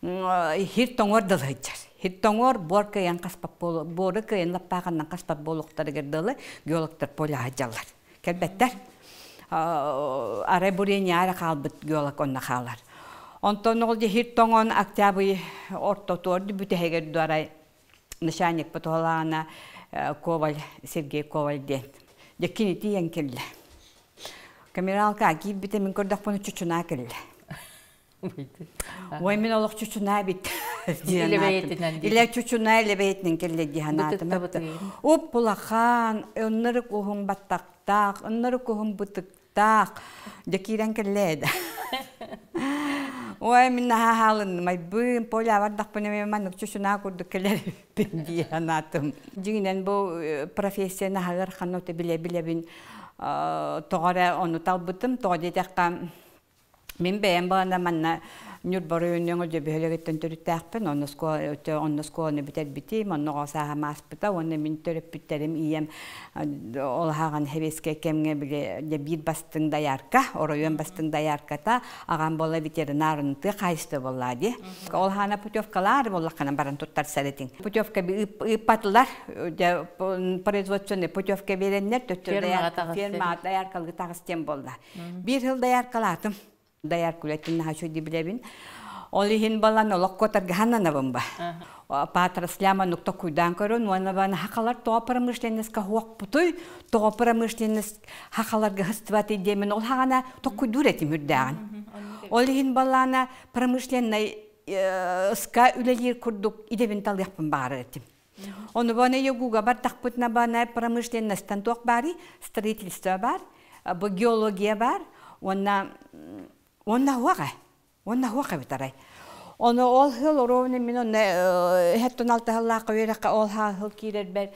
хир тоҥор дылыһыджар. Хир тоҥор буор кыйан хаспат буору кыйан лаппааханнан хаспат буолуктарыгар дылы геологтар поляһыджаллар. Кэлбэттэр. Арай бурение хаалбыт геолог онно хаалар. Онтон ол хир тоҥон октябрь ортотуор бүтэһигэр дуарай начальник потолаана Коваль Сергей Коваль диэн. Дьэ кини тиийэн кэллэ. Камералка киирбитэ мин көрдөхпүнэ чучунаа кэллэ. Ой, мин олох чучунаа бит. Илэ чучунаа илэбэйэтинэн кэллэ дии санаатым. Уп улахан, оннору куһун баттахтаах, оннору куһун бытыктаах. Дьэ киирэн кэллэ да. Ой, мин наһаа хаалынным айбыым, поля бардахпына мен маннык чучунаа курдук кэлэрбин дии санаатым. Дьиҥинэн бу профессия наһаа ыарахан билэ-билэбин тоҕо эрэ ону талбытым, тоҕо диэтэххэ Мин бэйэм баҕана манна Ньурба оройуонун Өдьөбүһөлөгүттэн төрүттээхпин. Онно оскуола, онно оскуоланы бүтэрбитим, онно оҕо сааһым ааспыта. Уонна мин төрөппүттэрим ийэм ол аһаҕан сэбиэскэй кэмҥэ били дьэ биир бастыҥ доярка, оройуон бастыҥ доярката, аҕам буола ветеринар тыа хаһаайыстыба буоллаа дии. Ол аһаана путевкалаар буоллаххына баран туттарсар этиҥ. Путевка ыыппатылар, дьэ производственный путевка биэрэннэр төттөрү фермаҕа дояркалыы таҕыс диэн буолла. Биир сыл дояркалаатым. Доярка үлэтин наһаа үчүгэй билэбин. Ол иһин балан олох куотаргаһананабын ба. Патрасляма нукта куйдаан көрөн уонна бан хахалар тоҕо промышленностька хуохпутуй, тоҕо промышленность хахаларга хыстыбаты диэмин ол хаҕана токкуйдуур этим үрдээҕин. Ол иһин балаана промышленнай ыска үлэлиир курдук идэбин талыахпын баҕарар этим. Ону бана ягуга бардахпытына бана промышленностан туох баарый? Строительство бар, бу геология бар, уонна уонна хуаҕа, уонна хуаҕа битарай. Ону ол хыл оруобуна мин онно хэттон алтыһаллаах үөрэххэ ол хыл киирэрбэр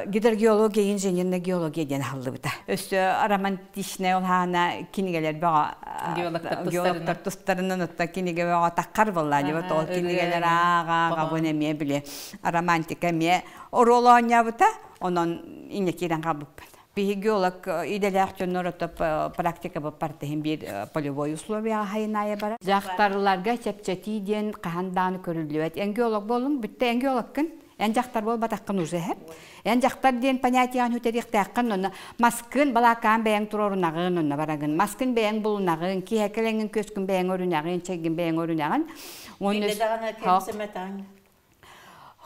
гидрогеология, инженерная геология диэн аһыллыбыта. Өссө романтичнай ол хаана кинигэлэр бөҕө геологтар тустарынан отта кинигэ бөҕө таххар буолла дебет ол кинигэлэр ааҕа ааҕабын эмиэ били романтика эмиэ оруол оонньообута онон инньэ киирэн хаалбыппын. Биһи геолог идэлээх дьоннор ото практика баппартыһын биир полевой условияҕа хайынаайа барар. Дьахтарларга чэпчэтии диэн хаһан даҕаны көрүллүбэт. Эн геолог буоллуҥ, бүттэ эн геологкын. Эн дьахтар буолбатаххын уже һэп. Эн дьахтар диэн понятиеҕын үтэриэхтээххин онно маскын балаакаан бэйэҥ туруорунаҕын онно барагын. Маскын бэйэҥ булунаҕын, киэһэ кэлэҥҥин күөскүн бэйэҥ өрүнэҕин, чэйгин бэйэҥ өрүнэҕин. Уонна даҕаны кэмсимэтэҕиҥ.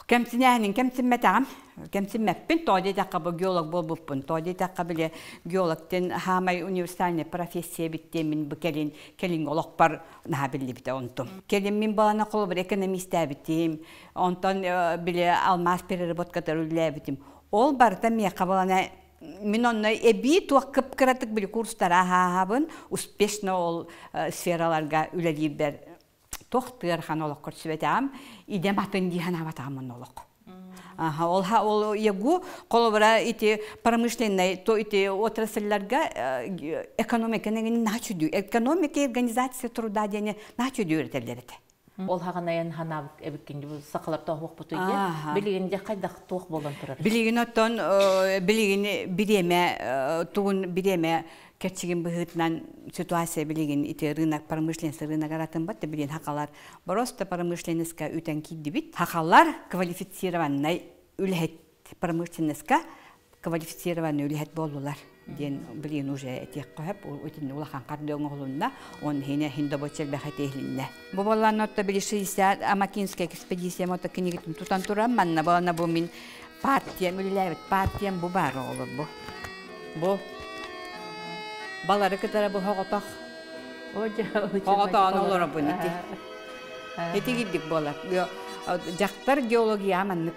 Кэмсинээһинин кэмсиммэтэҕим. Кэмсиммэппин, тоҕо диэтэххэ бу геолог буолбуппун. Тоҕо диэтэххэ били геолог диэн хаамай универсальный профессия эбит диэн бу кэлин кэлиҥҥи олохпор наһаа биллибитэ онтум. Кэлин мин балана холобур экономистээбитим, онтон били алмаас переработкатыгар үлэлээбитим. Ол барыта миэхэ балана мин онно эбии туох кып-кыратык били курстары ааһаабын успешно ол сфераларга үлэлиирбэр. Тох тыархан олох көрсүбэтээм, идем атын дии санаабатаҕым олох. Аха, ол ха ол ягу колобра ити промышленный то ити отрасльларга экономика начудю экономика и организация труда диэни начудю үөрэтэллэр этэ. Ол хаҕанайан ханаабыт эбиккин сахалар тоһуохпутуй диэн. Билигин дьэ хайдах туох буолан турар? Билигин оттон билигин бириэмэ тугун бириэмэ кэрчигин быһыытынан ситуация билигин ити рынок промышленность рыногар атын бат билигин хакалар просто промышленностька үтэн киирдибит. Хакалар квалифицированный үлэһит промышленностька квалифицированный үлэһит буоллулар диэн билигин уже этиэх хөп үтүн улахан кардыоҥ оҕолунна он хине хиндобочел бэхэтиһилиннэ. Бу боллан отто били 60 Амакинская экспедиция мото кинигитин тутан туран манна болана бу мин партиям үлэлээбит партиям бу бар оҕолор бу. Бу балары кытара бу хоҕотох хоҕотоон олоробун ити. Ити кирдик буолар. Дьахтар геология маннык,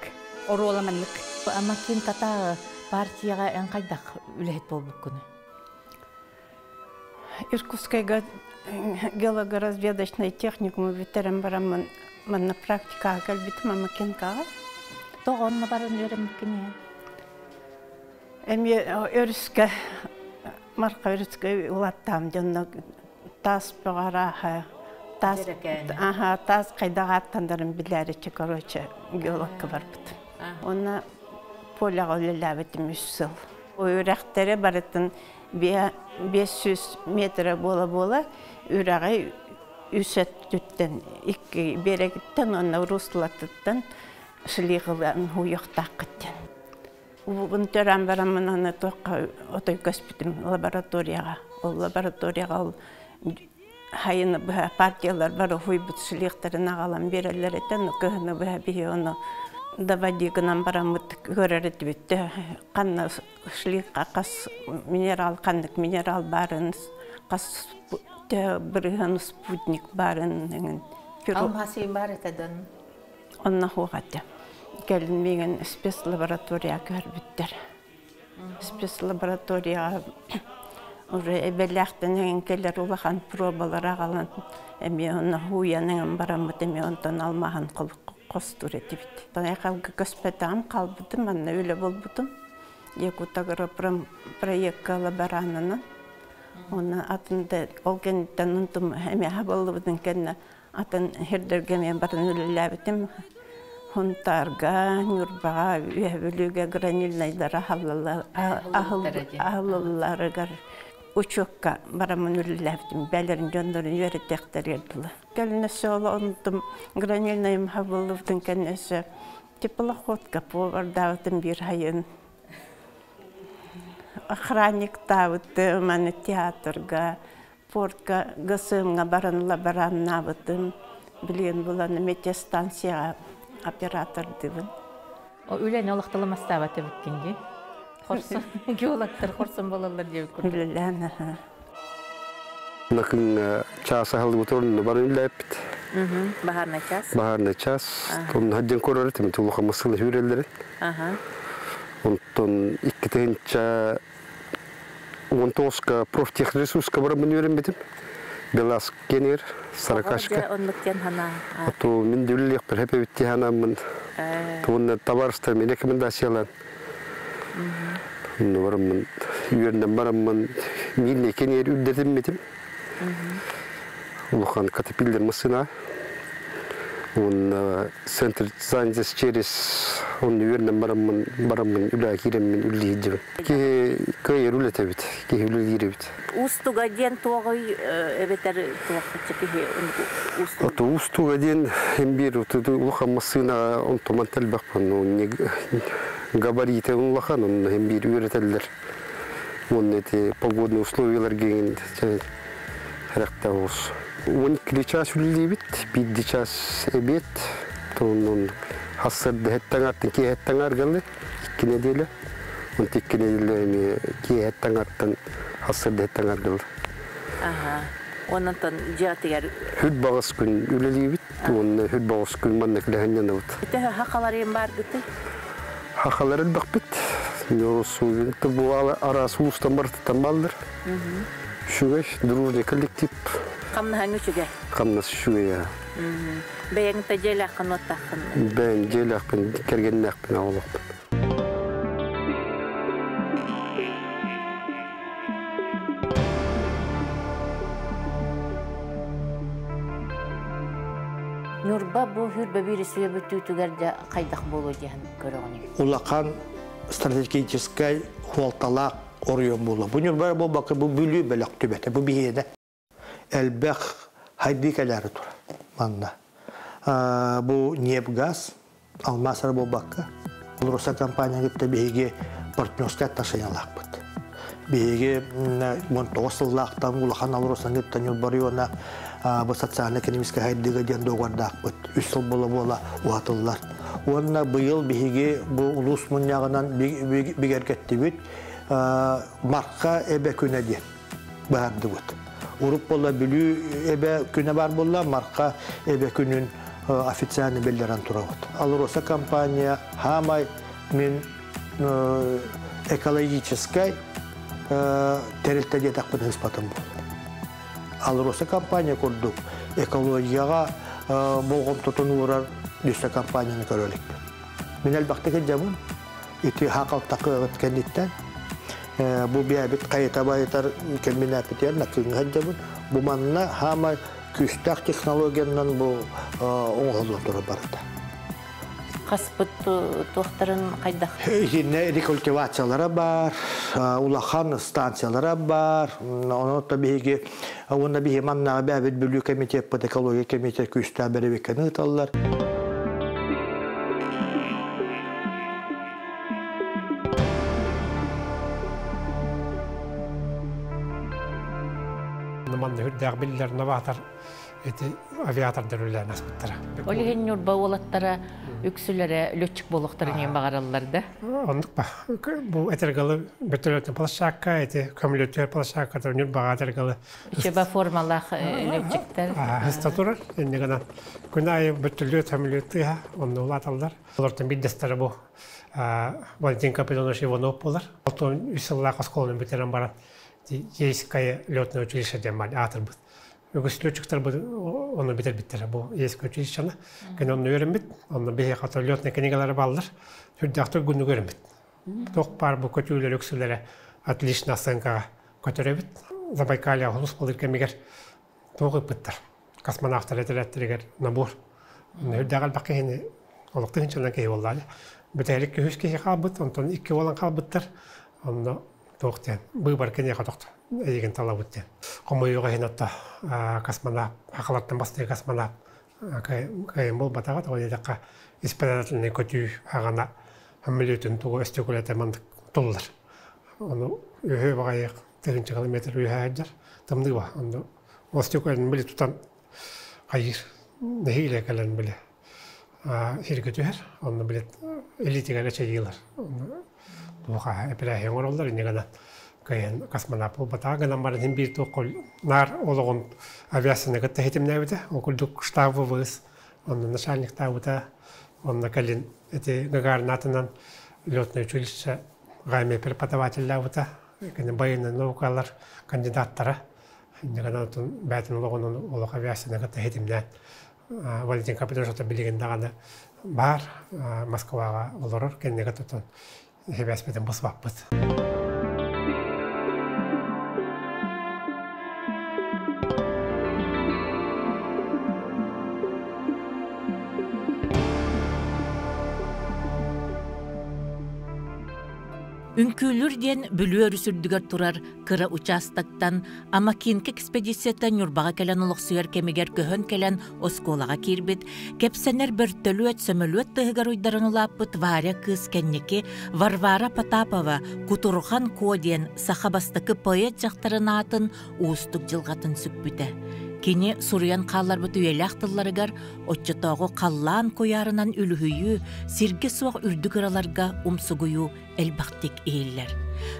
оруола маннык. Амакин тата партияға эн хайдах үлэһит болбуккуну? Иркутскайга геолого-разведочный техникум бүтерен бараммын манна практикаға кэлбитим Амакинкаҕа. Тоҕо онно баран үөрэммиккин? Эми өрүскэ марка өрүскэ улаттаам дьонно таас бөҕөрааха таас аха таас хайдаҕа аттандарым билээриччи короче геологка барбыт. Онна поляҕа үлэлээбитим үс сыл. Үрэхтэри барытын 500 метр буола-буола үрэҕи үсөттүттэн икки берегиттен онна руслатыттан шлиғылан хуйохтааққыттен. Убун төрөн бараммын аны туохха отой көспүтүм лабораторияға. Ол лабораторияға ол хайыны быһа партиялар бары хуйбут шлихтарын аҕалан береллер этен кыһыны быһа биһи ону доводи гынан бараммыт көрөр этибит ханна шлихка қас минерал ханнык минерал барын қас бырыһан спутник барын Алмасын бар этеден. Онна хугатя. Кэлин миген спецлаборатория көрбүттер. Спецлаборатория уже эбелээхтен келер улахан пробалар агалан эми онна хуянын бараммыт эми онтон алмахан костур этибит. Тонайкалгы көспетам калбытым манна үле болбутум. Якутагропром проектка лаборанынан. Онна атында ол кенттен унтум эми хабыллыбытын кенне атын хирдерге мен барын үлелээбитим. Хунтарга, Нюрбаға, Үһәбүлүгә гранильнайдара ахылларыгар учокка барамын үлелээбитим. Бәлерин жондорун үөрэтиэхтэр эрдиле. Кэлинэсэ ола онтум гранильнайым хабыллыбытын кэннэсэ теплоходка повардаабытым бир хайын. Охранник таабытым, аны театрга, портка ГСМ-га баран лабораннаабытым. Билген буланы метеостанцияга оператор дыбын. О үлэни олохтоломастаабат эбиккинги. Хорсон геологтар хорсон болалар деп курдук. Үлэлээн. Накын час ахалды бар үлләппит. Баһарна час. Баһарна час. Тон хаджан көрөр тим тулуха масылы хүреллери. Онтон икки 19-ка профтехресурска бар мен үйренбетим. Белас кенер, саракашка. Оннуктен хана. Ато мен дүллек бир хепе битти ханамын. Туунна товарищтар мен рекомендациялар. Ну барамын, үйренден барамын, милли кенер үддетим битим. Улахан катапиллер масына. Он центр занятий через он үйренден барамын, барамын, үлә киремин, үлли хиджибин. Ки көйер үлетебит, ки үлелиребит. Устуга ден тоғой эбетер туақчы кихи устуга. Ото устуга ден хембир улахан масына он томан телбак ну не габариты улахан он хембир үйрөтеллер. Он эти погодные условиялар ген характа ос. Он час үллибит, бидди час эбет, тон хассарды хеттаңартын ки хеттаңар галы, икки неделя. Он тикки неделя эми ки хеттаңарттан хассарды хеттаңар галы. Ага. Оннан жаатыгар. Хүд багас күн үлелибит, он хүд багас күн манна килэхэннен бут. Те хакалар эм бар гыты. Хакалар бакбит. Норсу бу арасы устан бар тамалдыр. Шугаш дружный коллектив. Хамнаһаҥ үчүгэй. Хамнас үчүгэй. Бэйэҥ та дьиэлээххин уоттааххын? Бэйэм дьиэлээхпин, кэргэннээхпин, оҕолоохпун. Ньурба бу хүрбэ биир сүө бүтүүтүгэр дьэ хайдах буолуо диэн көрөҕүнүй? Улахан стратегическай хуолталаах оройуон буолуо. Бу Ньурба буолбакка бу Бүлүү бөлөх түбэтэ, бу биһиэнэ. Элбэх хайдыы кэлээри турар манна. Бу ньиэп-газ, алмаас эрэ буолбакка, Алроса компания кытта биһиги партнерскай отношениялаахпыт. Биһиги 19 сыллаахтан улахан Алросаны кытта Ньурба района бу социально-экономическай хайдыыга диэн договордаахпыт. Үс сыл буола-буола уһатыллар. Уонна быйыл биһиги бу улуус мунньаҕынан бигэргэттибит Марха эбэ күнэ диэн быһаардыбыт. Урут буолла Бүлүү эбэ күнэ баар буолла, Марха эбэ күнүн официально биллэрэн турабыт. Алроса компания хаамай мин экологическай тэрилтэ диэтэхпин ыспатым буолла. Алроса компания курдук экологияҕа болҕомтотун уурар дүсэ компанияны көрө иликпин. Мин элбэхтик илдьэбин. Ити хаакалтакыаҕыт кэнниттэн бу биэбит хайыта байытар кэмбинээппитигэр накыыҥҥа сылдьабын. Бу манна хаамай күүстээх технологиянан бу оҥоһуллан турар барыта. Хаспыт туохтарын хайдах? Итиннэ рекультивациялара бар, улахан станциялара бар. Онон биһиги уонна биһи маннааҕы бэйэбит Бүлүү комитеппыт экология комитет күүстээх бэрэбиэркэни ыыталлар. Манна үрдээх биллэр новатор эти авиатордар үлэлээн аспыттара. Ол иһин Ньурба уолаттара үксүлэрэ летчик буолуохтарын иһин баҕараллар да? Оннук ба. Бу этергалы вертолетный площадка, эти көмөлөтүөр площадкалар Ньурбаҕа этергалы. Үчүбэ формалаах летчиктер. Хыста турар. Инне гынан күн аайы вертолет, самолет тыаһа онно улааталлар. Олортон биирдэстэрэ бу Валентин Капитонович Иванов буолар. Алтан үс сыллаах оскуоланы бүтэрэн баран Ейское летное училище диэн бар аатырбыт. Үгүс летчиктар ону бүтэрбиттэрэ бу Ейское училищены. Кини онно үөрэммит, онно биһиэхэ летный книгалары бааллар. Сүрдээх туйгуннук үөрэммит. Туох баар бу көтүүлэр үксүлэрэ отлично оценкаҕа көтөрөбүт. Забайкалье олус былыр кэмигэр туох ыппыттар. Космонавтар этэрээттэригэр набор. Үрдээх элбэх киһини олохтон тыһыынчанан киһи буоллаҕа. Бүтэһик үһүс киһи хаалбыт, онтон икки буолан хаалбыттар. Онно туох диэн быыбар киниэхэ тохто эйигин талабыт диэн. Хомойуох иһин отто космонавт, хахалартан бастыыр космонавт кыайын буолбатаҕа, тоҕо диэтэххэ испытательный көтүү аҕана сөмөлүөтүн тугу өстүкүлэтэ мандык туллар. Ону үһү баҕайы тыһыынча километр үөһэ сылдьар тымныы ба. Онно остүкүлэтин били тутан хайыыр нэһиилэ кэлэн били сиргэ түһэр. Онно били илиитигэр эчэйиилэр. Туоха эпэрээһи оҥороллор инньэ гынан кыайан космонавт буолбатаҕа гынан баран иһин биир туох наар олоҕун авиацияны кытта ситимнээбитэ. Ол курдук штаб ВВС онно начальниктаабыта. Онно кэлин ити Гагарин аатынан летное училище ГАМИ преподавателлаабыта. Кини военный наукалар кандидаттара. Инньэ гынан бэйэтин олоҕун олох авиацияны кытта ситимнээн Валентин Капитонович билигин даҕаны баар Москваҕа олорор кэннигэ тутан сибээспитин быспаппыт. Үҥкүүлүүр диэн Бүлүү өрүс үрдүгэр турар кыра учаастактан Амакинка экспедицията Ньурбаҕа кэлэн олохсуйар кэмигэр көһөн кэлэн оскуолаҕа киирбит, кэпсэнэр бөртөлүөт, сөмөлүөт тыаһыгар уйдаран улааппыт Варя кыыс кэнники Варвара Потапова Кутурҕан Куо диэн саха бастакы поэт дьахтарын аатын уустук дьылҕатын сүкпүтэ. Кини суруйан хаалларбыт үйэлээх тылларыгар оччотооҕу халлаан куйаарынан үлүһүйүү, сиргэ суох үрдүк ыраларга умсугуйуу элбэхтик иһиллэр.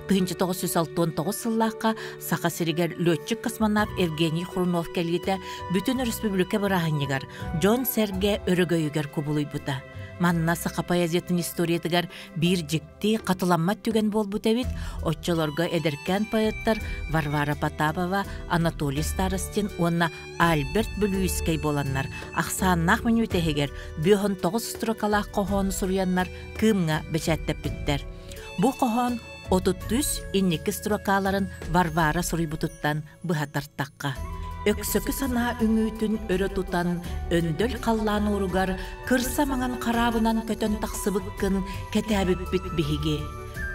1969 сыллаахха Саха сиригэр летчик-космонавт Евгений Хрунов кэлиитэ бүтүн өрөспүүбүлүкэ бырааһынньыгар дьон-сэргэ өрөгөйүгэр кубулуйбута. Манна саха поэзиятын историятыгар биир дьикти, хатыламмат түгэн буолбут эбит. Оччолорго эдэркээн поэттар Варвара Потапова, Анатолий Старостин уонна Альберт Бүлүүйүскэй буоланнар ахсааннаах мүнүүтэ иһигэр 59 строкалаах хоһоону суруйаннар Кыымҥа бэчээттэппиттэр. Бу хоһоон 33 инники строкаларын Варвара суруйбутуттан быһа тартахха. Өксөкү санаа үҥүүтүн өрө тутан, өндөл халлаан ууругар кырса маҥан хараабынан көтөн тахсыбыккын кэтээбиппит биһиги.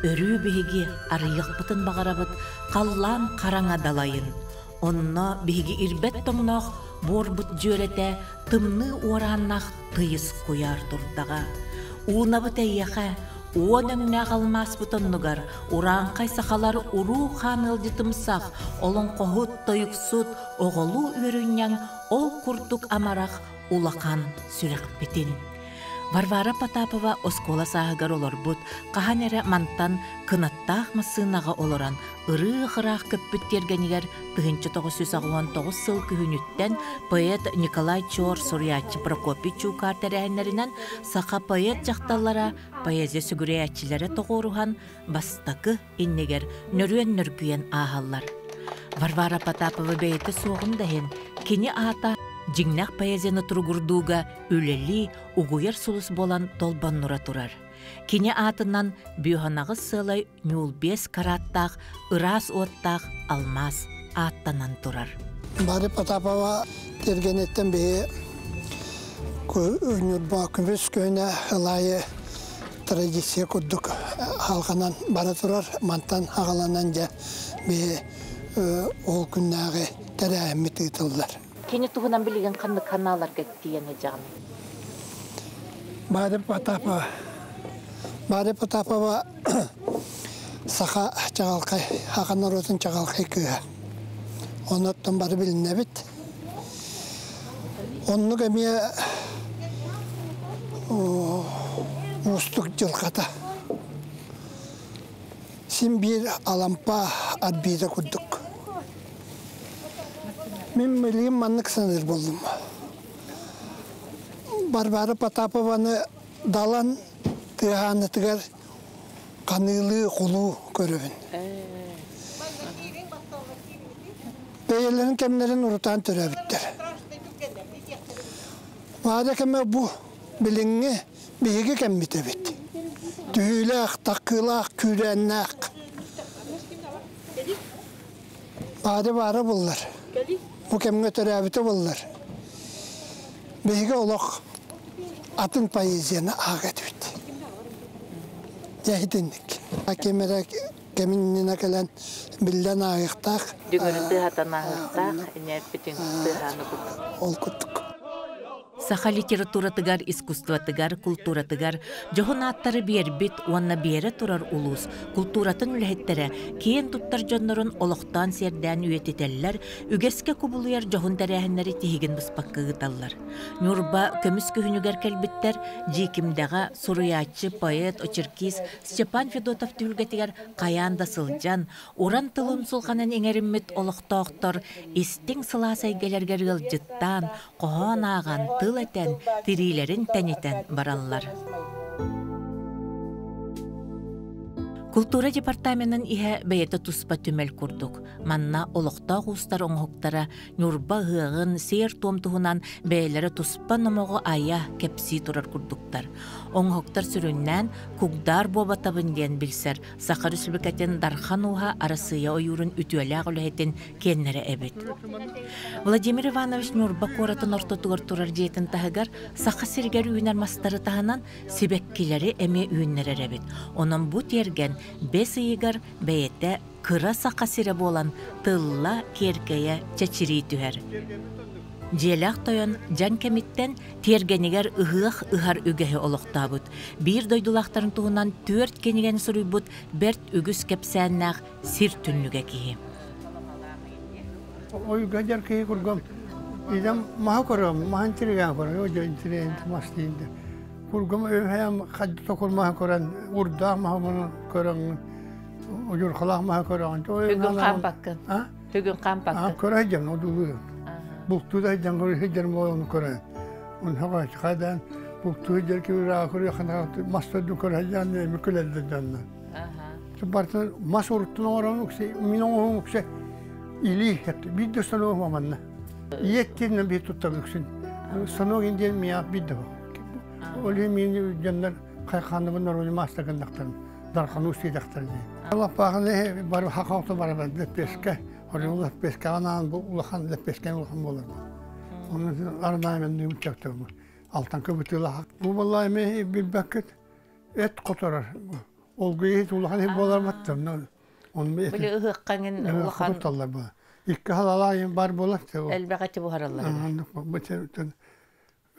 Өрүү биһиги арыйыахпытын баҕарабыт халлаан хараҥа далайын. Онно биһиги ирбэт тоҥноох буорбут дьүөрэтэ тымныы уорааннаах тыйыс куйаар турдаҕа. Уунабыт эйиэхэ, уон өҥнөөх алмааспыт оннугар урааҥхай сахалар уруу хаан ыалдьытымсах, олоҥхоһут, тойуксут, оҕолуу үөрүнньэҥ ол курдук амарах улахан сүрэхпитин. Варвара Потапова оскуола сааһыгар олорбут, хаһан эрэ мантан кынаттаах массыынаҕа олорон ырыы-ыраах көппүт тиэргэнигэр 1989 сыл күһүнүттэн поэт Николай Чор суруйааччы Прокопий Чуукаар тэрээһиннэринэн саха поэт дьахталлара поэзия сүгүрүйээччилэрэ тоҕуоруһан бастакы иннигэр нөрүөн нөргүйэн ааһаллар. Варвара Потапова бэйэтэ суоҕун да иһин, кини аата дьиҥнээх поэзияны туругурдууга үлэлии, угуйар сулус буолан толбоннура турар. Кини аатынан Бүөһанаҕыс сыалай ньуул биэс карааттаах ыраас уоттаах алмаас ааттанан турар. Варя Потапова тиэргэниттэн биһи Ньурба көмүс күнэ ылайы традиция курдук халҕанан бара турар. Мантан аҕаланан дьэ биһи ол күннээҕи тэрээһиммит ыытыллар. Кини туһунан билигин ханнык ханааларга тиийэн ыдьаҕын? Варя Потапова Варя Потапова саха чаҕылхай, саха норуотун чаҕылхай кыыһа. Онуттан бары билинэбит. Оннук эмиэ уустук дьылҕата. Син биир Алампа арбита курдук. Мин билигин маннык саныыр буоллум. Варвара Потапованы Далан тыаһаанытыгар ханыылыы хулуу көрөбүн. Бэйэлэрин кэмнэрин урутаан төрөөбүттэр. Варя кэмэ бу билиҥҥи биһиги кэммит эбит. Түһүүлээх, таккыылаах, күүрээннээх. Баары баара буллар. Бу кэмҥэ төрөөбүтэ буллар. Биһиги олох атын поэзияны ааҕа этибит. Дьэ итинник. Ким эрэ кэмин кэлэн биллэн ааҕыахтаах. Дүҥүрүн тыаһатан ааһыахтаах, инээппитин тыаһааны курдук. Ол курдук. Саха литературатыгар, искусствотыгар, култууратыгар дьоһун ааттары биэрбит уонна биэрэ турар улуус култууратын үлэһиттэрэ киэн туттар дьоннорун олохтоон сиэрдээн үйэтитэллэр, үгэскэ кубулуйар дьоһун тэрээһиннэри тиһигин быспакка ыыталлар. Ньурба көмүс күһүнүгэр кэлбиттэр Дьиикимдэҕэ суруйааччы, поэт, очеркист Степан Федотов түһүлгэтигэр хайаан да сылдьан, уран тылын сулҕанан иҥэриммит олохтоохтор истиҥ сылаас эйгэлэргэр ыалдьыттаан, хоһоон ааҕан, тыл этэн, тириилэрин тэнитэн бараллар. Култуура департаменын иһэ бэйэтэ туспа түмэл курдук. Манна олохтоох уустар оҥоһуктара Ньурба ыһыаҕын, сиэр-туом туһунан бэйэлэрэ туспа номоҕу айа, кэпсии турар курдуктар. Оҥоһуктар сүрүннээн Кугдаар Буобатабын диэн билсэр Саха Республикатын Дархан ууһа Арассыыйа ойуурун үтүөлээх үлэһитин киэннэрэ эбит. Владимир Иванович Ньурба куоратын ортотугар турар дьиэтин таһыгар Саха сиригэр үүнэр мастары таһынан сибэккилэри эмиэ үүннэрэр эбит. Онон бу тиэргэн бэс ыйыгар бэйэтэ кыра Саха сирэ буолан тылла, киэркэйэ, чэчирии түһэр. Дьиэлээх тойон дьаҥ кэмиттэн тиэргэнигэр ыһыах ыһар үгэһи олохтообут. Биир дойдулаахтарын туһунан түөрт кинигэни суруйбут бэрт үгүс кэпсээннээх сир түннүгэ киһи. Ойга дьэр киһи кургам идем маһа көрөм, маһын тиригэн көрөм, ожо интирен мас дейинде. Кургам өһәм хадды токур маһа көрөн, урдаах маһа мұны көрөн, ожурхалаах маһа көрөн. Бүгүн хаампаккын. Бүгүн хаампаккын. Көрө жам, одулу. Булту да жам көрө жам оны көрөн. Он хаға чыгадан Бултуу дьэр киһи көрүө хана мас төрдүн көрө дьаан эми күлэллэр дьонно. Бартын мас уруттун оҥорон уксе мин оҥоһун уксе или биир да станок манна. Иеттинен бир туттар үксүн. Станок индиэн миа бир да. Ол мин дьоннор хайханыбын народу мастагындактарын дархан устидактар дии. Лаппаахын бар хақауты бар леппеске. Орын леппеске анаан бу улахан леппескен улахан болар. Оны арнаймен нүүмчөктөр. Алтан көбүтүлах. Бу баллай ме билбәккет эт которар. Ол гүйет улахан болар баттым. Оны Били ыһыккаңын улахан Таллар бу. Икки халалайын бар болар. Элбэҕи буһараллар. Бу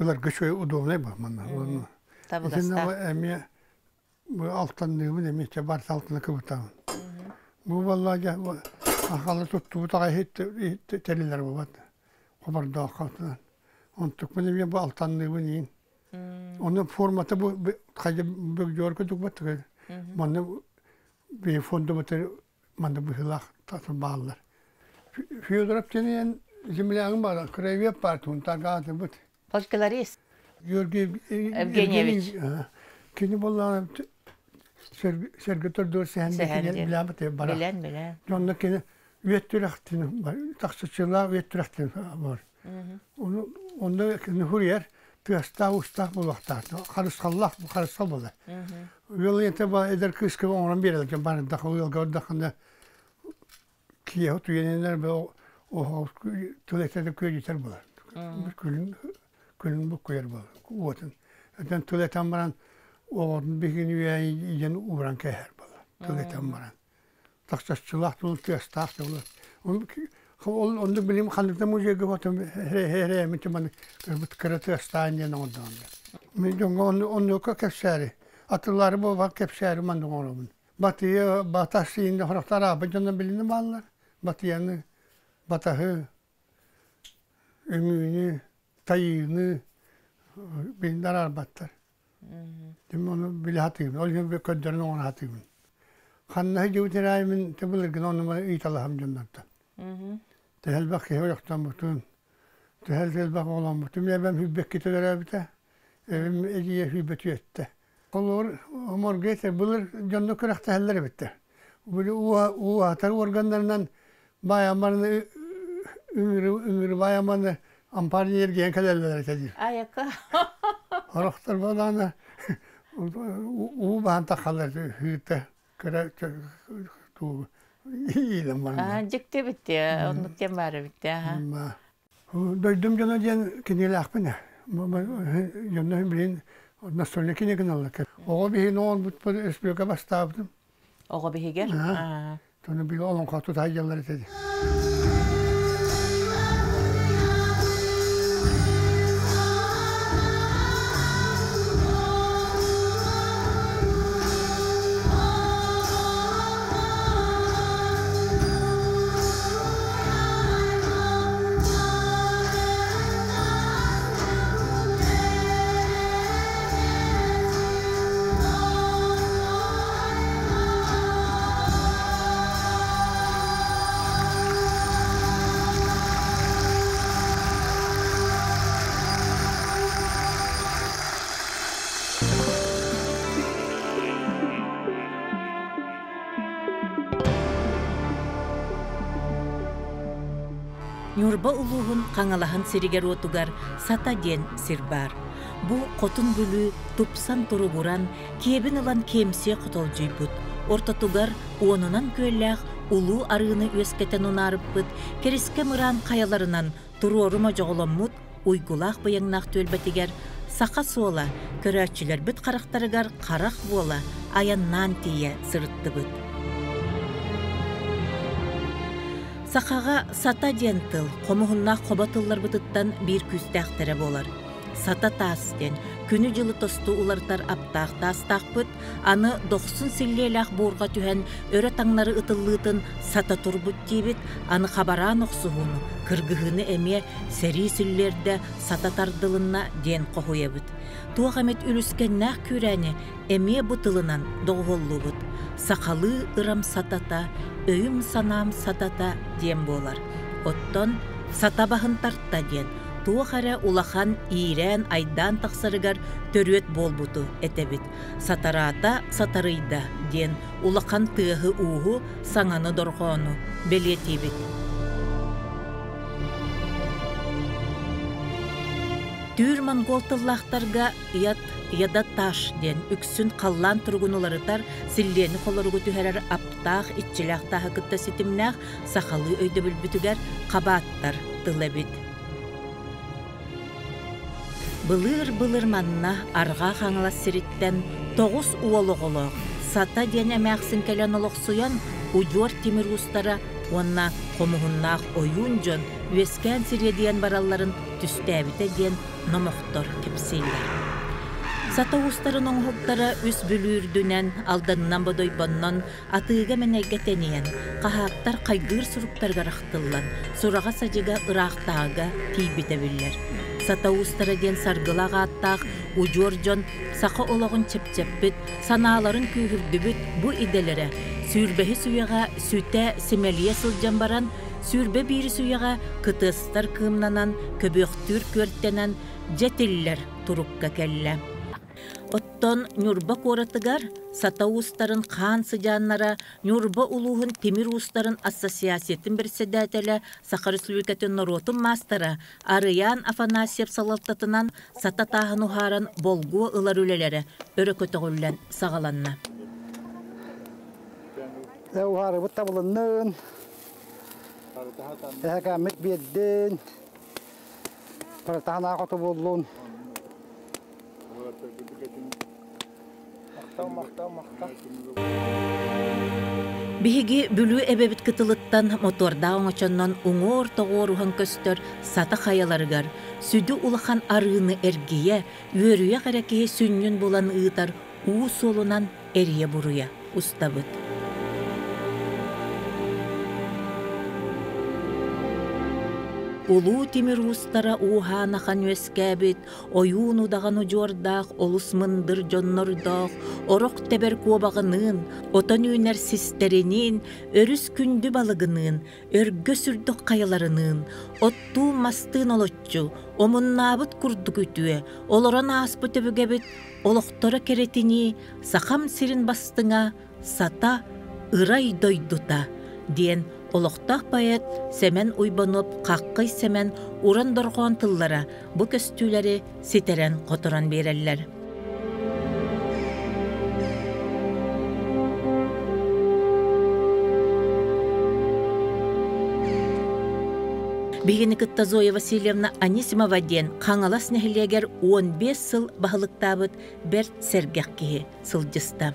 Ылар көчөй удобный ба манна. Табыгастаах. Эми бу алтанныыбын эми че бар салтына кыбытабын. Бу балла ахалы туттубу тагай телилер бу бат. Хобардоох халтынан. Онтук мен эми бу алтанныыбын иин. Onun форматы бу кайда бу жорку тук бат. Манна би фонду бат манна бу хилах татын баалар. Федоров тенен землягын бар, краевед бар, тунтарга бут. Фольклорист. Георгий Евгеньевич. Кини болла сергетор дор сehen биләбе бара. Билен, билен. Жонна кини үеттүрәхтин тахсычыла үеттүрәхтин бар. Оны онда кини хурьер тыаста уста булактар. Харысқаллах бу харысқал була. Уел енте ба эдер кыска оңран берелген бар да уел гордахында кие туененер бе о туалетте көйүтер була. Күлүн күлүн бу көйөр була. Уотын. Этен туалеттен баран оғын бигин үйен уран кәһәр була. Туалеттен баран. Тахсачылах тул тыастах була. Ол онды билим ханыкта музейге батым хере хере ман бут кыраты астаан ондан. Мен жоңго онды онды кепсәри. Атылары бу бар кепсәри ман доңоромун. Батыя батасы инде хорохтар абы жонда билини баллар. Батыяны батахы үмүнү тайыны билиндар арбаттар. Дим оны биле хатыгын. Ол жөн көддөрүн оңон хатыгын. Ханна жубутираймын тебилирген оны ыйталахам жоннарта. Тэхэл бак хойохтан бутун. Тэхэл тэл бак олон бутун. Мен хүббек кетелер Эвим эдие хүббет үетте. Олор моргете булыр жонно көрәхтәһәлләр битте. Бу уатар органнарынан баямарны үңүрү үңүрү баямарны ампар ерген кәләләр әйтәдир. Аяка. Орохтар баланы уу баһан тахалар хүйте көрә ту илем бар. Жикте битте, оннук тем бары битте. Дойдум жона ден кинеле акпына. Жона билин настольный кине гыналла. Ого бихин он бут республика бастабдым. Ого бихигер? Тоны бил олон кату тайялар этеди. Нюрба улуһун қаңалаһын сиригер отугар сата ден сир бар. Бу хотун бүлүү тупсан туругуран, киэбин ылан кемсе хотолжуйбут. Ортотугар уонунан күөллээх улуу арыыны үөскэтэн унаарыппыт, кериске мыраан хаяларынан туруорума жоҕоломмут уйгулаах быйаҥнаах түөлбэтигэр саха суола көрөөччүлэрбит харахтарыгар харах буола аяннаан тиийэ сырыттыбыт. Сахаға сата диэн тыл, хомуһуннаах хобо тылларбытыттан биир күүстээхтэрэ буолар. Сата таас диэн, күнү дьылы тосту уларытар аптаах таастаахпыт, аны дохсун силлиэлээх буурга түһэн өрө таҥнары ытыллыытын сата турбут диибит, аны хабараан охсуһууну, кыргыһыыны эмиэ сэрии сүллиэрдэ сата тардылынна диэн хоһуйабыт. Туох эмит үлүскэннээх күүрээни эмиэ бу тылынан доҕуһуллубут. Сахалыы ырам сатата, өйүм санаам сатата диэн буолар. Оттон сата баһын тарта диэн, туох эрэ улахан иирээн-айдаан тахсарыгар төрүөт буолбуту этэбит. Сатараата сатарыйда диэн улахан тыаһы-ууһу, саҥаны-дорҕоону бэлиэтиибит. Түүр-монгол тыллаахтарга ят ядаташ диэн үксүн халлаан туругун уларытар, силлиэни холоругу түһэрэр аптаах, иччилээх тааһы кытта ситимнээх сахалыы өйдөбүлбүтүгэр хабааттар тыл эбит. Былыыр-былыр манна Арҕаа Хаҥалас сириттэн 9 уол оҕолоох Сата диэн эмээхсин кэлэн олохсуйан, удьуор тимир уустара уонна хомуһуннаах ойуун дьон үөскээн сириэдийэн баралларын түстээбитэ диэн номохтор кэпсииллэр. Сата уустарын оҥоһуктара үс Бүлүү үрдүнэн, Алданынан Бодойбоннон атыыга-мэнэйгэ тэнийэн, хаһаактар хайгыыр суруктарыгар ахтыллан, сураҕа-садьыга ыраахтааҕыга тиийбитэ биллэр. Сата уустара диэн саргылаах ааттаах удьуор дьон саха олоҕун чэпчэппит, санааларын күүһүрдүбүт бу идэлэрэ сүүрбэһис үйэҕэ сүтэ симэлийэ сылдьан баран, 21-ис үйэҕэ кытыастар кыымнанан, көбүөхтүүр күөртэнэн, дьэ тиллэр турукка кэллэ. Оттон Ньурба куоратыгар Сата уустарын хаан сыдьааннара Ньурба улууһун тимир уустарын ассоциациятын председателэ, Саха Республикатын норуотун маастара Арыйаан Афанасьев салалтатынан сата тааһын уһааран болгуо ылар үлэлэрэ өрө көтөҕүллэн саҕаланна. Уһаарыбыт табылыннын, эһэкээммит биэрдин, барытаһан аах оту буоллун. Биһиги Бүлүү эбэбит кытылыттан мотуордаах оҥочоннон уҥуор-тоҕуор уһан көстөр Сата хайаларыгар сүдү улахан арыыны эргийэ, үөрүйэх эрэ киһи сүнньүн булан ыытар уу суолунан эрийэ-буруйа устабыт. Улуу тимир уустара ууһаан ахан үөскээбит ойуун удаҕан удьуордаах олус мындыр дьоннордоох орох тэбэр куобаҕыныын, отон үүнэр систэриниин, өрүс күндү балыгыныын, өргө сүрдүк хайаларыныын, оттуун-мастыын олоччу, омуннаабыт курдук үтүө, олорон ааспыт өбүгэбит олохторо кэрэтинии Сахам сирин бастыҥа Сата ырай дойдута диэн олохтоох поэт Сэмэн Уйбанов Хаххый Сэмэн уран дорҕоон тыллара бу көстүүлэри ситэрэн-хоторон биэрэллэр. Биһигини кытта Зоя Васильевна Анисимова диэн Хаҥалас нэһилиэгэр 15 сыл баһылыктаабыт бэрт сэргэх киһи сылдьыста.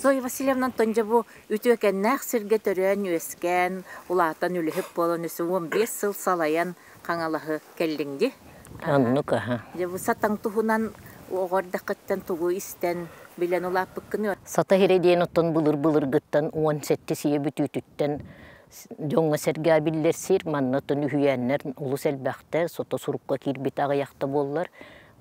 Зоя Васильевна Антон бу үтүөкэннээх сиргэ төрөөн-үөскээн, улаатан үлэһит буолан өссө 15 сыл салайан Хаҥалаһы кэллиҥ дии. Оннук аха. Дьэ бу сатаҥ туһунан оҕо эрдэххиттэн тугу истэн, билэн улааппыккыный? Сата сирэ диэн оттон былыр-былыргыттан 17 сийэ бүтүүтүттэн дьоҥҥо-сэргэҕэ биллэр сир. Манна оттон үһүйээннэр олус элбэхтэр, сото сурукка киирбит аҕыйахта буоллар.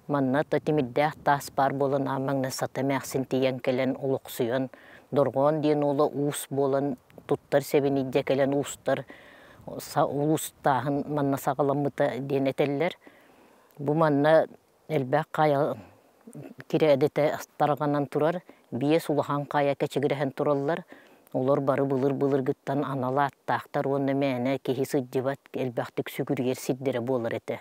Манна то тимирдээх таас баар буолан аан маҥнай сата эмээхсин тиийэн кэлэн олохсуйан, Дорҕоон диэн уола уус буолан туттар сэбин илдьэ кэлэн уустар улуустааһын манна саҕаламмыта диэн этэллэр. Бу манна элбэх хайа кирээдэтэ тарҕанан турар, биэс улахан хайа кэчигирэһэн тураллар. Олор бары былыр-былыргыттан анал ааттаахтар уонна мээнэ киһи сылдьыбат, элбэхтик сүгүрүйэр сирдэрэ буолар этэ.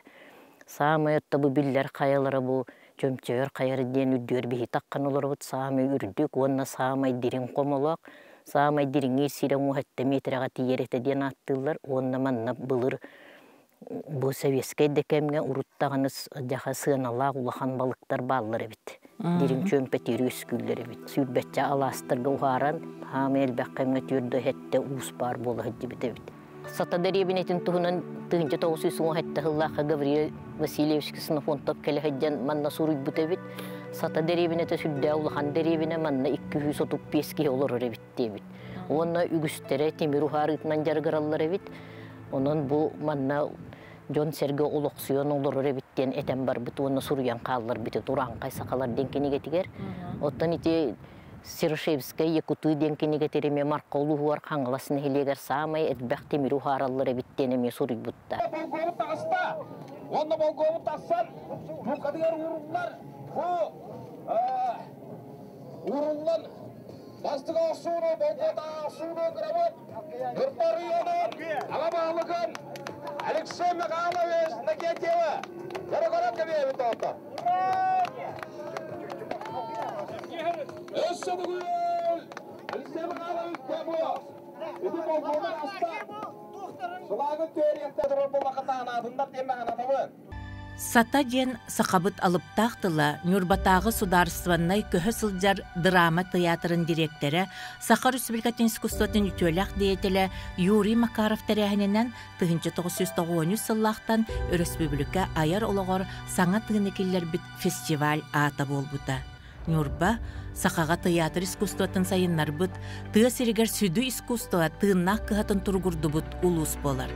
Саамай отто бу биллэр хайалара бу Чөмчөөр хайара диэн үрдүгэр биһи таххан олоробут саамай үрдүк уонна саамай дириҥ хомолоох, саамай дириҥиир сирэ уҥуһэттэ миэтэрэҕэ тиийэр этэ диэн ааттыыллар уонна манна былыр бу сэбиэскэй да кэмҥэ урут даҕаны дьаха сыаналаах улахан балыктар бааллар эбит. Дириҥ чүөмпэтиэри үөскүүллэр эбит. Сүүрбэччэ алаастарга уһааран, хаамай элбэх кэмҥэ түөрт эһэттэ уус баар буола сылдьыбыт эбит. Сата дэриэбинэтин туһунан 1917 сыллаахха Гавриил Васильевич Ксенофонтов кэлэ сылдьан манна суруйбут эбит. Сата дэриэбинэтэ сүрдээх улахан дэриэбинэ, манна 235 киһи олорор эбит диэбит. Уонна үгүстэрэ тимир уһаарыытынан дьарыгыраллар эбит. Онон бу манна дьон-сэргэ олохсуйан олорор эбит диэн этэн барбыт уонна суруйан хаалларбыт Урааҥхай сахалар диэн кинигэтигэр. Оттон ити Серошевскай Якутыы диэн кинигэтигэр эмиэ Марха улууһугар Хаҥалас нэһилиэгэр саамай элбэх тимири уһаараллар эбит диэн эмиэ суруйбуттар. Болгуору таҕыста! Онно болгуобут тахсан, буукатыгар ууруллар. Бу ууруллан бастыҥа охсууну, болгуотааҕы охсууну кырабыт. Ньурба оройуонун аҕа баһылыгын Алексей Михайлович Накетьева көрө-көрөн кэбиһэбит доҕоттор. Өссө бүгүн Алексей Михайлович Павлов ити болгуону аста. Сылаагын түөриэхтэ турар буоллахха диэн маһанатабын. Сата диэн сахабыт алыптаах тыла Ньурбатааҕы судаарыстыбаннай көһө сылдьар дыраама тыйаатырын дириэктэрэ, Саха Республикатын искусствотын үтүөлээх деятелэ Юрий Макаров тэрээһининэн 1993 сыллаахтан өрөспүүбүлүкэ айар олоҕор саҥа тыыны киллэрбит фестиваль аата буолбута. Ньурба сахаҕа тыйаатыр искусствотын сайыннарбыт, тыа сиригэр сүдү искусство тыыннаах кыһатын туругурдубут улуус буолар.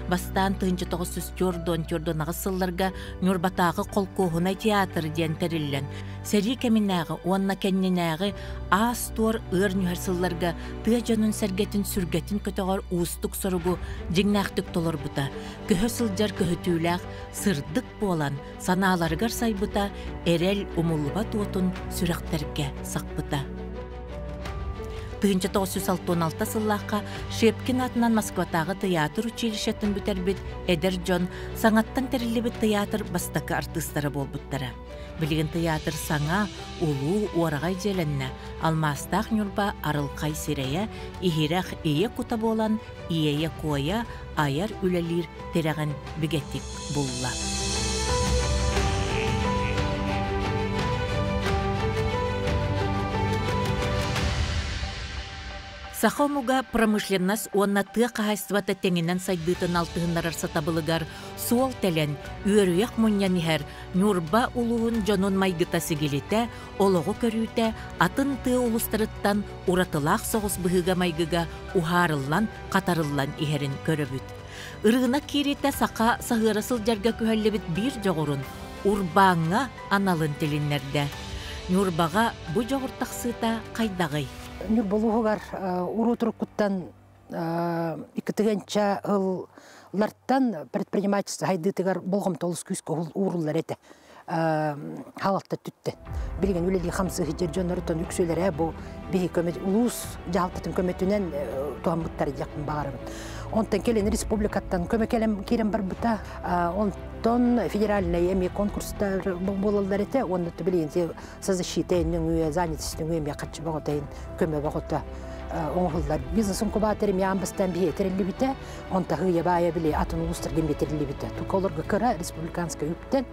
Бастаан 1944 сылларга Ньурбатааҕы холкуоһунай театр диэн тэриллэн, сэрии кэминээҕи уонна кэннинээҕи аас-туор ыар нүһэр сылларга тыа дьонун сэргэтин сүргэтин көтөҕөр уустук соругу дьиҥнээхтик толорбута, көһө сылдьар көһүтүүлээх сырдык буолан санааларыгар сайбыта, эрэл умуллубат уотун сүрэхтэргэ сахпыта. 1966 сыллаахха Шепкин аатынан Москватааҕы тыйаатыр училищетын бүтэрбит эдэр дьон саҥаттан тэриллибит тыйаатыр бастакы артыыстара буолбуттара. Билигин тыйаатыр саҥа, улуу уораҕай дьиэлэннэ, алмаастаах Ньурба арылхай сирэйэ, иһирэх ийэ кута буолан иэйэ-куойа айар үлэлиир тирэҕин бигэтик булла. Саха омуга промышленность уонна тыа хаһаайыстыбата тэҥинэн сайдыытын алтыһыннарар сатабылыгар суол тэлэн, үөрүйэх мунньан иһэр Ньурба улууһун дьонун майгыта-сигилитэ, олоҕу көрүүтэ атын тыа улуустарыттан уратылаах соҕус быһыыга-майгыга уһаарыллан, хатарыллан иһэрин көрөбүт. Ырыынак киириитэ саха саһыара сылдьарга күһэллибит биир дьоҕурун урбааҥҥа аналын тилиннэрдэ. Ньурбаҕа бу дьоҕур тахсыыта хайдаҕый? Ньурба улууһугар уруу туруккуттан икки ыллартан предпринимательство хайдыытыгар болҕомто олус күүскэ ууруллар этэ халалта түттэ. Билигин үлэлии хамсыы сылдьар дьоннортон үксүлэрэ бу биһи көмө улуус дьаһалтатын көмөтүнэн туһаммыттар диэхпин баҕарабын. Онтон кэлин республикаттан көмө кэлэн киирэн барбыта. Онтон федеральный эми конкурстар буолаллар этэ. Уонна билигин со защитой нөҥүө, занятость нөҥүө эмиэ харчы бөҕөтөйүн көмө бөҕөтө оҥоһуллар. Бизнес инкубатор эмиэ аан бастаан биһи этэриллибитэ. Онта хыйа баайа били атын улуустарга эмиэ этэриллибитэ. Тука олорго кыра республиканскай үптэн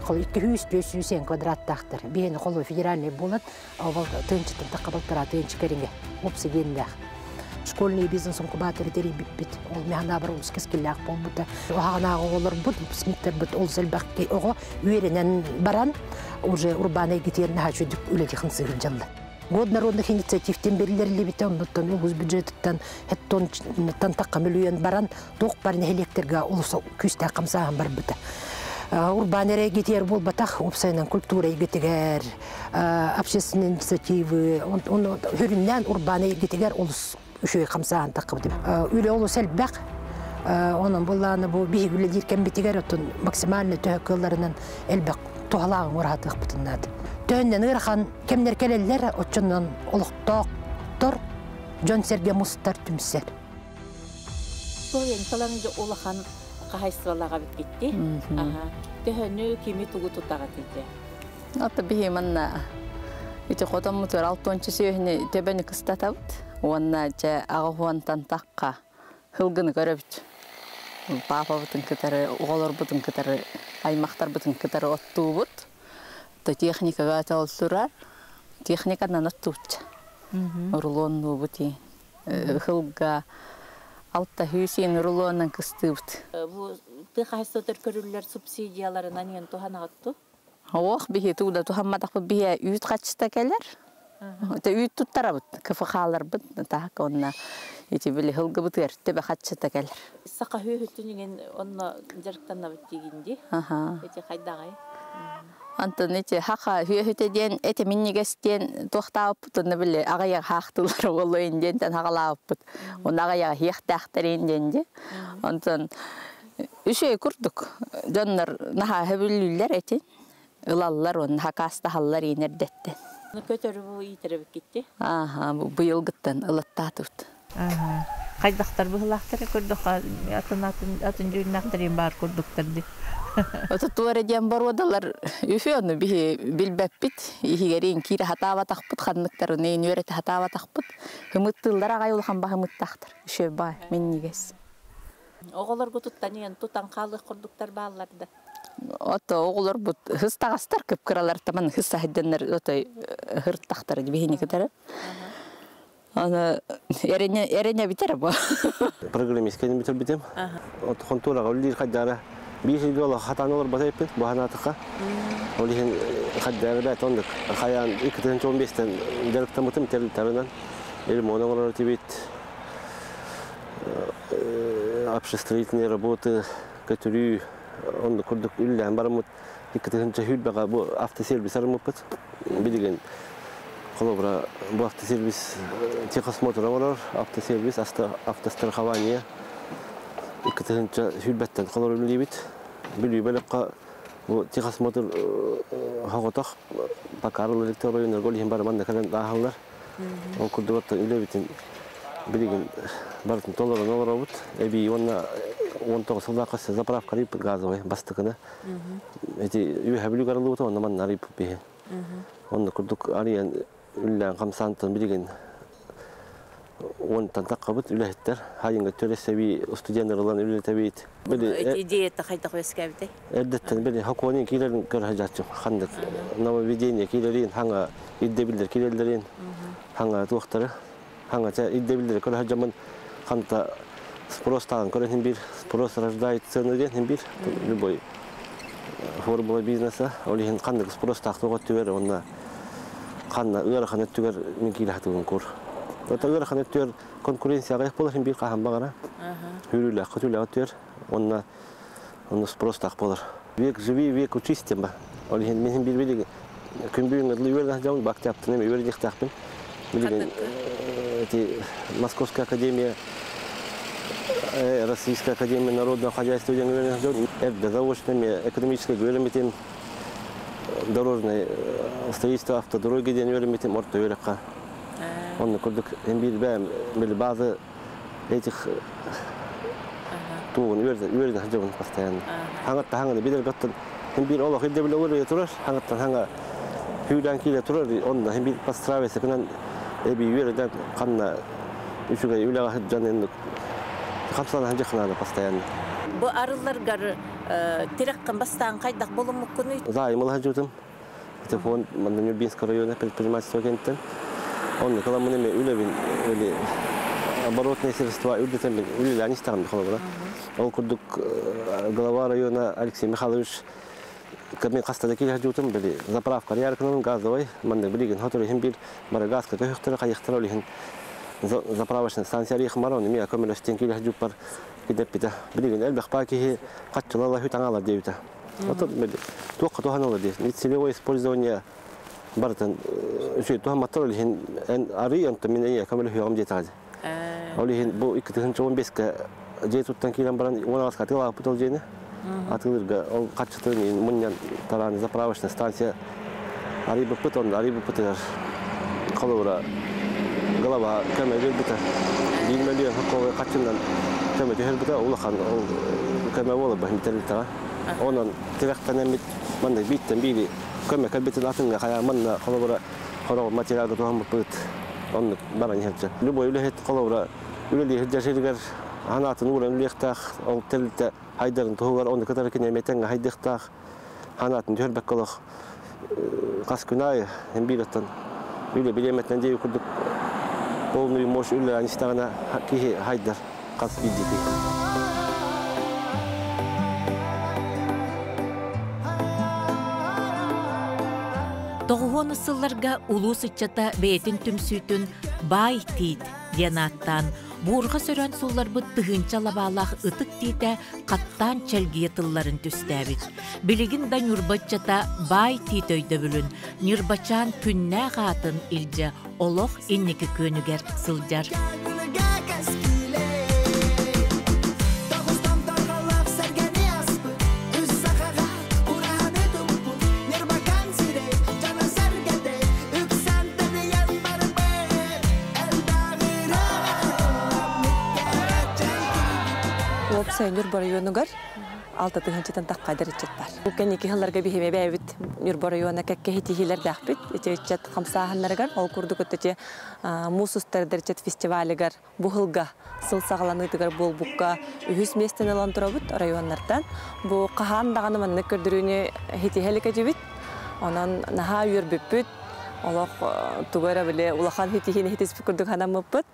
хол 200-400 квадраттаахтар. Биһини холу федеральный буолан, ол тыынчыттан таққа тыынчы кэриҥэ опсигеннээх. Школьный бизнес инкубатор тэрийбиппит. Ол механабар олус кэскиллээх буолбута. Оһаҕанааҕы оҕолорбут, выпускниктарбыт ол элбэхки оҕо үөрэнэн баран, уже урбаан эйгэтигэр наһаа үчүгдүк үлэлиэхин сыһырдьаллар. Год народных инициативтен берилерлибите, оннуттан улус бюджетыттан хеттон тантаққа мөлүйен баран, туох бар нэһилиэктерге улус күүстээх хамсааһын барбыта. Урбаан эрэ эйгэтигэр буолбатах, уопсайынан культура эйгэтигэр, общественные инициативы, хүрүннээн урбаан эйгэтигэр олус үчүгэй хамсааһын таххыбыт. Үлэ олус элбэх, онон буллааны бу биһиги үлэлиир кэмбитигэр отун максимально төһө кыалларынан элбэх туһалааҕын ураһатыахпытын наада. Төһөннөн ыарахан кэмнэр кэлэллэр, оччонон олохтоохтор дьон сэргэ мустар түмсэр. Тоен салан улахан хаһайыстыбалаҕа бит Төһөнү кими тугу тутаҕат ите? Ата биһи манна ити хотоммутугар алтончу сүөһүнү төбөнү кыстатабыт. Уонна дьэ аҕа хуонтан тахха хылгыны көрөбүт. Папабытын кытары, оҕолорбутун кытары, аймахтарбытын кытары оттуубут. То техникага турар. Техниканан оттуучча. Рулоннуубут. Хылга алта хүүсин рулонан кыстыыбыт. Бу тыа хаһайыстыбатыгар көрүллэр субсидияларынан иэн туһанаҕытту? Ох, биһи тууда тухамматахпыт биһи үүт хаччыта кэлэр. Те үүт туттарабыт, КФХ-ларбыт таак онна ити били хылгыбытыгар төбө хаччыта кэлэр. Саха хүүһүтүн иҥин онно дьарыктанабыт диигинди. Эти хайдаҕай? Антон ити хаха хүүһүтэ диэн эти миннигес диэн туохтаабыппыт онно били аҕыйах хаахтылар оҕолоин диэнтэн хагалаабыппыт. Онно аҕыйах хиэхтээхтэрин диэн ди. Онтон Үчүгэй курдук. Дьоннор наһаа сөбүлүүллэр этин. Ылаллар уонна хакаастаһаллар иинэрдэттэн. Көтөрү бу иитэрэ китти. Ааха, быйылгыттан ылаттаатыбыт. Хайдахтар быһылаахтары көрдөххө атын атын атын дьүннахтарын баар курдуктар ди. Ото туора диэн боруодалар үфү ону биһи билбэппит иһигэрин киирэ хатаабатахпыт ханныктарын үөрэтэ хатаабатахпыт хымыттыыллар аҕай улахан баһымыттаахтар үшө бай минньигэс. Оҕолорго туттан тутан хаалыах курдуктар бааллар да. Ото оҕолорбут хыстаҕастар кыпкыралар таман хыссаһыдданнар ото хыртахтар биһини кытары. Аны эрене эрене битер бу. Программист кеним битер битем. От контураға үлдир хаддара. Бир сирге ола хатан олар батайыппын, бу ханатыка. Ол иһин хаддара бәт ондук. Хаян 2015-тен жарыктамытым тарынан. Элим онон олар тибит общестроительные работы, көтөрүү, онду курдук үллән барымыт. 2000 бу автосервис арымыппыт. Билген Холобра, бу автосервис техосмотр олар, автосервис, автострахование. 2000 холор үллибит. Бүлүү бөлөккө бу техосмотр хоготох бакарыл электро голихин бар манда кален дахаллар. Ол курдук үлебитин билигин бартын толорун олоробут. Эби онна 19 сылда заправка рип газовый бастыкына. Эти үйһә бүлүг арылыбыт, онна манна рип бихи. Онна курдук ариан үллән камсантын билигин онтан таққабыт үлэһиттер хайынга төлесеби студенттер үлэтебит. Идея хайдах өскәбите. Эрдеттен били хоконин килерин көрһөжачым хандык нововведение килерин хаңа иддебилдер килерлерин хаңа туохтары хаңа ча иддебилдер көрһөжамын ханта спрос тагын көрөһүн бир спрос рождает цену ден бир любой формула бизнеса олихин кандык спрос тактыга түбер онна канна ыарахан түгер мен киле кур. Ота ыарахан түгер конкуренцияга болар бир кахан багара. Хүрүлэ көтүлэ түгер онна онна спрос так болар. Век живи, век учись темба. Олихин мен бир билиги күн бүгүн ыдлы үөрден жабын бактаптын эме үөрден тахпын. Билген эти Московская академия Российская академия народного хозяйства деген үөрден жабын. Эрде заочными экономической үөрметим дорожное строительство автодороги деген үөрметим орто үөрекка. Онны көрдүк эм бир бәм бил базы этих тугун үөрден жабын постоянно. Хаңатта хаңаны бидер гаттын хем бир олох илде биле олор турар хаңаттан хаңа хүйдән киле турар онда хем бир подстраивается кынан эби үөрден канна үчүгө үлага жанын камсана ханжы постоянно. Бу арыларгар тиреккан бастан кайдак болумуккуну. Займ алхажутым. Это фонд Нюрбинского района предпринимательства кенттен. Он каламын эме үлебин или оборотные средства үлдетен үлелән истаган холобра. Ол курдук глава района Алексей Михайлович кабин кастада киле хажутым били заправка ярканын газовый манда билеген хотор хим бир бара газка көйөктөр кайыктыр олихин заправочная станция рих марон ми аккумулястен киле хажуп бар кидеп бита билеген элбэх паки катчылала хүтаңалар дейбита. Ото били туокка туханалар дейт. Целевое использование бартын үчүй тухан матыр олихин эн ари онто мен эне камыл хуям дейт. Олихин бу 2015-ке жей туттан килен баран 16 тыла путал жейни. Атылырга ол катчытын муньян тараны заправочная станция ари быпыт он ари быпытыр. Колура голова көмө бит. Билмелиен хоккой катчындан көмө төһөр бита улахан ол көмө болуп бахмителтага. Онон тиректен эмит манда биттен бири көмө кэлбитин атынга хая манна колура хороо материалды тухан быпыт. Он баран хепче. Любой үлэхет колура үлели жашыргар ханатын уран үлехтах ол телте хайдарын тугар оны кытар кине метенге хайдыхтах ханатын төрбек колох кас күнай хем бираттан үле билеметнен дей курдук полную мощь үле анистагына кихи хайдар кас бидики. Тоғуону сылларга улуу сыччата бэйэтин түмсүүтүн бай тиит диэн ааттаан буурга сөрөн сулларбыт тыһыынча лабаалаах ытык тиитэ хаттаан чэлгийэ тылларын түстээбит. Билигин да ньурбаччата бай тиит өйдөбүлүн ньурбачаан күннээх аатын илдьэ олох инники күөнүгэр сылдьар. Уопсай Ньурба оройуонугар алта тыһыынчаттан тахха эдэр ыччат бар. Бу кэнники сылларга биһиги бэйэбит Ньурба оройуона кэккэ ситиһиилэрдээхпит. Ити ыччат хамсааһыннарыгар, ол курдук ити муус устар эдэр ыччат фестивалыгар бу сылга сыл саҕаланыытыгар буолбукка үһүс миэстэни ылан турабыт оройуоннартан. Бу хаһан даҕаны маннык көрдөрүүнү ситиһэ илик этибит. Онон наһаа үөрбүппүт. Олох тугу эрэ били улахан ситиһиини ситиспит курдук санаммыппыт.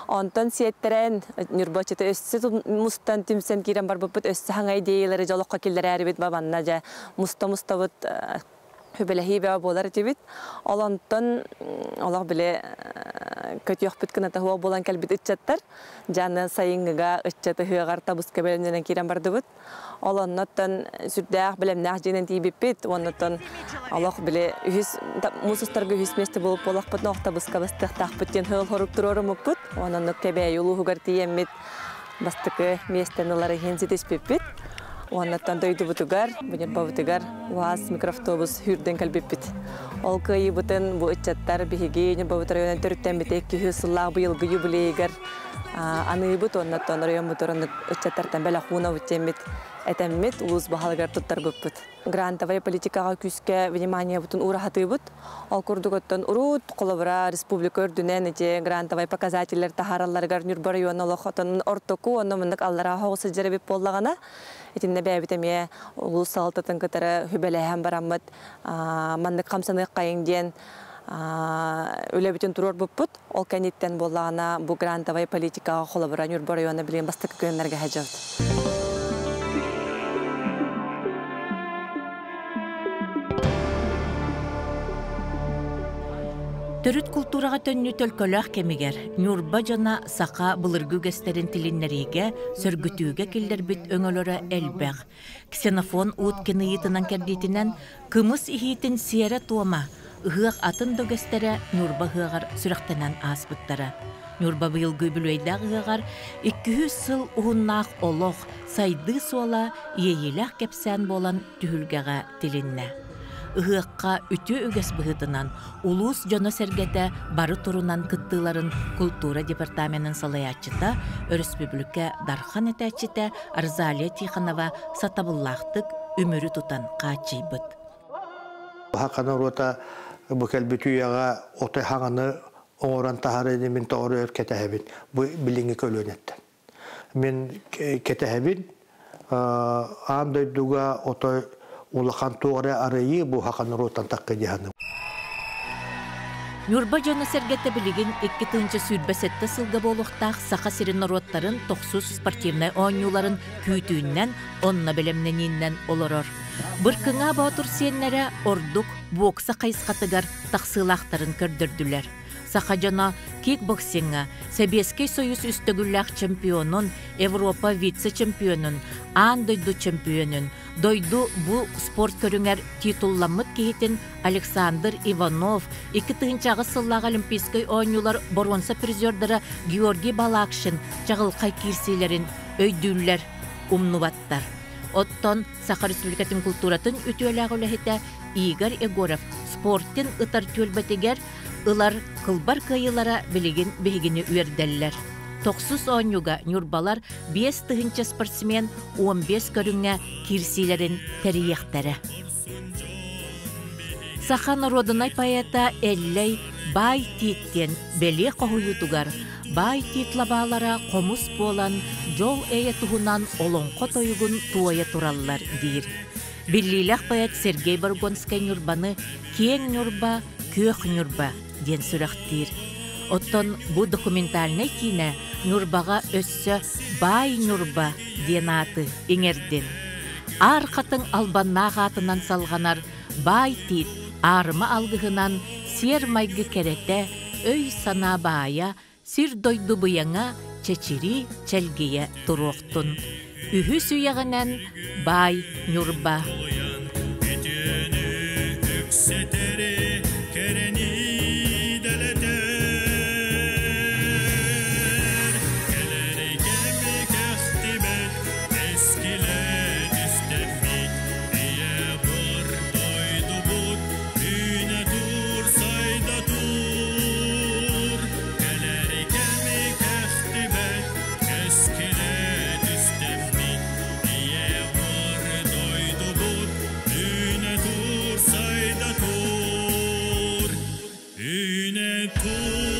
Онтон сиэттэрэн Ньурба ыччата өссө мустан түмсэн киирэн барбыппыт, өссө саҥа идеялары дьэ олоххо киллэрээрибит манна дьэ муста-мустабыт хүбэлэһии бөҕө буолар этибит. Ол онтон олох били көтүөхпүт кыната суох буолан кэлбит ыччаттар дьэ сайыҥҥыга ыччат ыһыаҕар табыска бэлэмнэнэн киирэн бардыбыт. Ол оннуттан сүрдээх бэлэмнээх дьиэнэн тиийбиппит. Оннуттан олох били үһүс муус устарга үһүс миэстэ буолуп буолахпытына ох табыска бастыахтаахпыт диэн сыал хорук туруоруммуппут. Ононнук Кэбээйи улууһугар тиийэммит бастакы миэстэни ылар иһин ситиспиппит. Оннуттан дойдубутугар, Ньурбабытыгар УАЗ микроавтобус сүүрдэн кэлбиппит. Ол кыайыыбытын бу ыччаттар биһиги Ньурбабыт районун төрүттэммитэ 200 сыллаах быйылгы юбилейыгар аныыбыт уоннаттан оройуоммутугар оннук ыччаттартан бэлэх уунабыт диэммит этэммит улуус баһылыгар туттарбыппыт. Грантовай политикаҕа күүскэ вниманиебытын уураһатыыбыт. Ол курдук оттон урут холобура республика үрдүнэн ити грантовай показателлэр таһааралларыгар Ньурба района олох отон ортоку уонна муннук аллараа хоҕус сылдьар эбит буоллаҕына, итиннэ бэйэбит эмиэ улуус салалтатын кытары сүбэлэһэн бараммыт маннык хамсаныаххайыҥ диэн үлэбитин туруорбуппут. Ол кэнниттэн буоллаҕына бу грантовай политикаҕа холобура Ньурба района билигин бастакы күөннэргэ сылдьабыт. Төрүт култуураҕа төннүү төлкөлөөх кэмигэр Ньурба дьоно саха былыргы үгэстэрин тилиннэриигэ, сөргүтүүгэ киллэрбит өҥөлөрө элбэх. Ксенофон Уткин ыйыытынан кэрдиитинэн кымыс иһиитин сиэрэ-туома, ыһыах атын да үгэстэрэ Ньурба ыһыаҕар сүрэхтэнэн ааспыттара. Ньурба быйылгы үбүлүөйдээх ыһыаҕар 200 сыл уһуннаах олох, сайдыы суола иэйиилээх кэпсээн буолан түһүлгэҕэ тилиннэ. Ыһыахха үтүө үгэс быһыытынан улуус дьоно-сэргэтэ бары турунан кыттыыларын култуура департаменын салайааччыта, өрөспүүбүлүкэ Дархан этээччитэ Розалия Тихонова сатабыллаахтык үмүрү тутан хааччыйбыт. Саха норуота бу кэлбит үйэҕэ отой хаҥаны оҥорон таһаарыыны мин тоҕо өр кэтэһэбин бу билиҥҥи көлүөнэттэн. Мин кэтэһэбин аан дойдуга отой улахан туох эрэ арыйыы бу саха норуоттан тахха дии Ньурба дьоно-сэргэтэ билигин 2027 сылга буолуохтаах Саха сирин норуоттарын тохсус спортивнай оонньууларын күүтүүннэн, онно бэлэмнэнииннэн олорор. Быркыҥаа Боотур сиэннэрэ ордук бокса хайысхатыгар тахсыылаахтарын көрдөрдүлэр. Саха дьоно кикбоксиҥҥа Сэбиэскэй Союз үс төгүллээх чемпионун, Европа вице-чемпионун, аан дойду чемпионун, дойду бу спорт көрүҥэр титулламмыт киһитин Александр Иванов, 2008 сыллаах Олимпийскай оонньуулар боруонса призердара Георгий Балакшин чаҕылхай киирсиилэрин өйдүүллэр, умнубаттар. Оттон Саха Республикатын култууратын үтүөлээх үлэһитэ Игорь Егоров спортин ытар түөлбэтигэр ылар кылбар кыайыылара билигин биһигини үөрдэллэр. Тохсус оонньууга ньурбалар 5000 спортсмен 15 көрүҥҥэ киирсиилэрин тэрийиэхтэрэ. Саха норуодунай поэта Эллэй Баай Тиит диэн бэлиэ хоһуйуутугар Баай Тиит лабаалара хомус буолан дьол эйэ туһунан олоҥхо тойугун туойа тураллар диир. Биллиилээх поэт Сергей Боргонскай Ньурбаны «Киэҥ Ньурба, күөх Ньурба» диэн сүрэхтиир. Оттон бу документальнай киинэ Ньурбаҕа өссө «Баай Ньурба» диэн ааты иҥэрдин. Аар хатыҥ албаннаах аатынан салҕанар Баай Тиит аарыма алгыһынан сиэр-майгы кэрэтэ, өй-санаа баайа, сир-дойду быйаҥа чэчирии чэлгийэ туруохтун. Үһүс үйэҕинэн Баай Ньурба. Үтүөнү үксэтэри кэрэни дэлэтэр Кэлэри кэми кэхтибэт кэскилэ түстэммит Ийэ буор дойдубут үүнэ тур сайда тур Кэлэри кэми кэхтибэт кэскилэ түстэммит. Тур.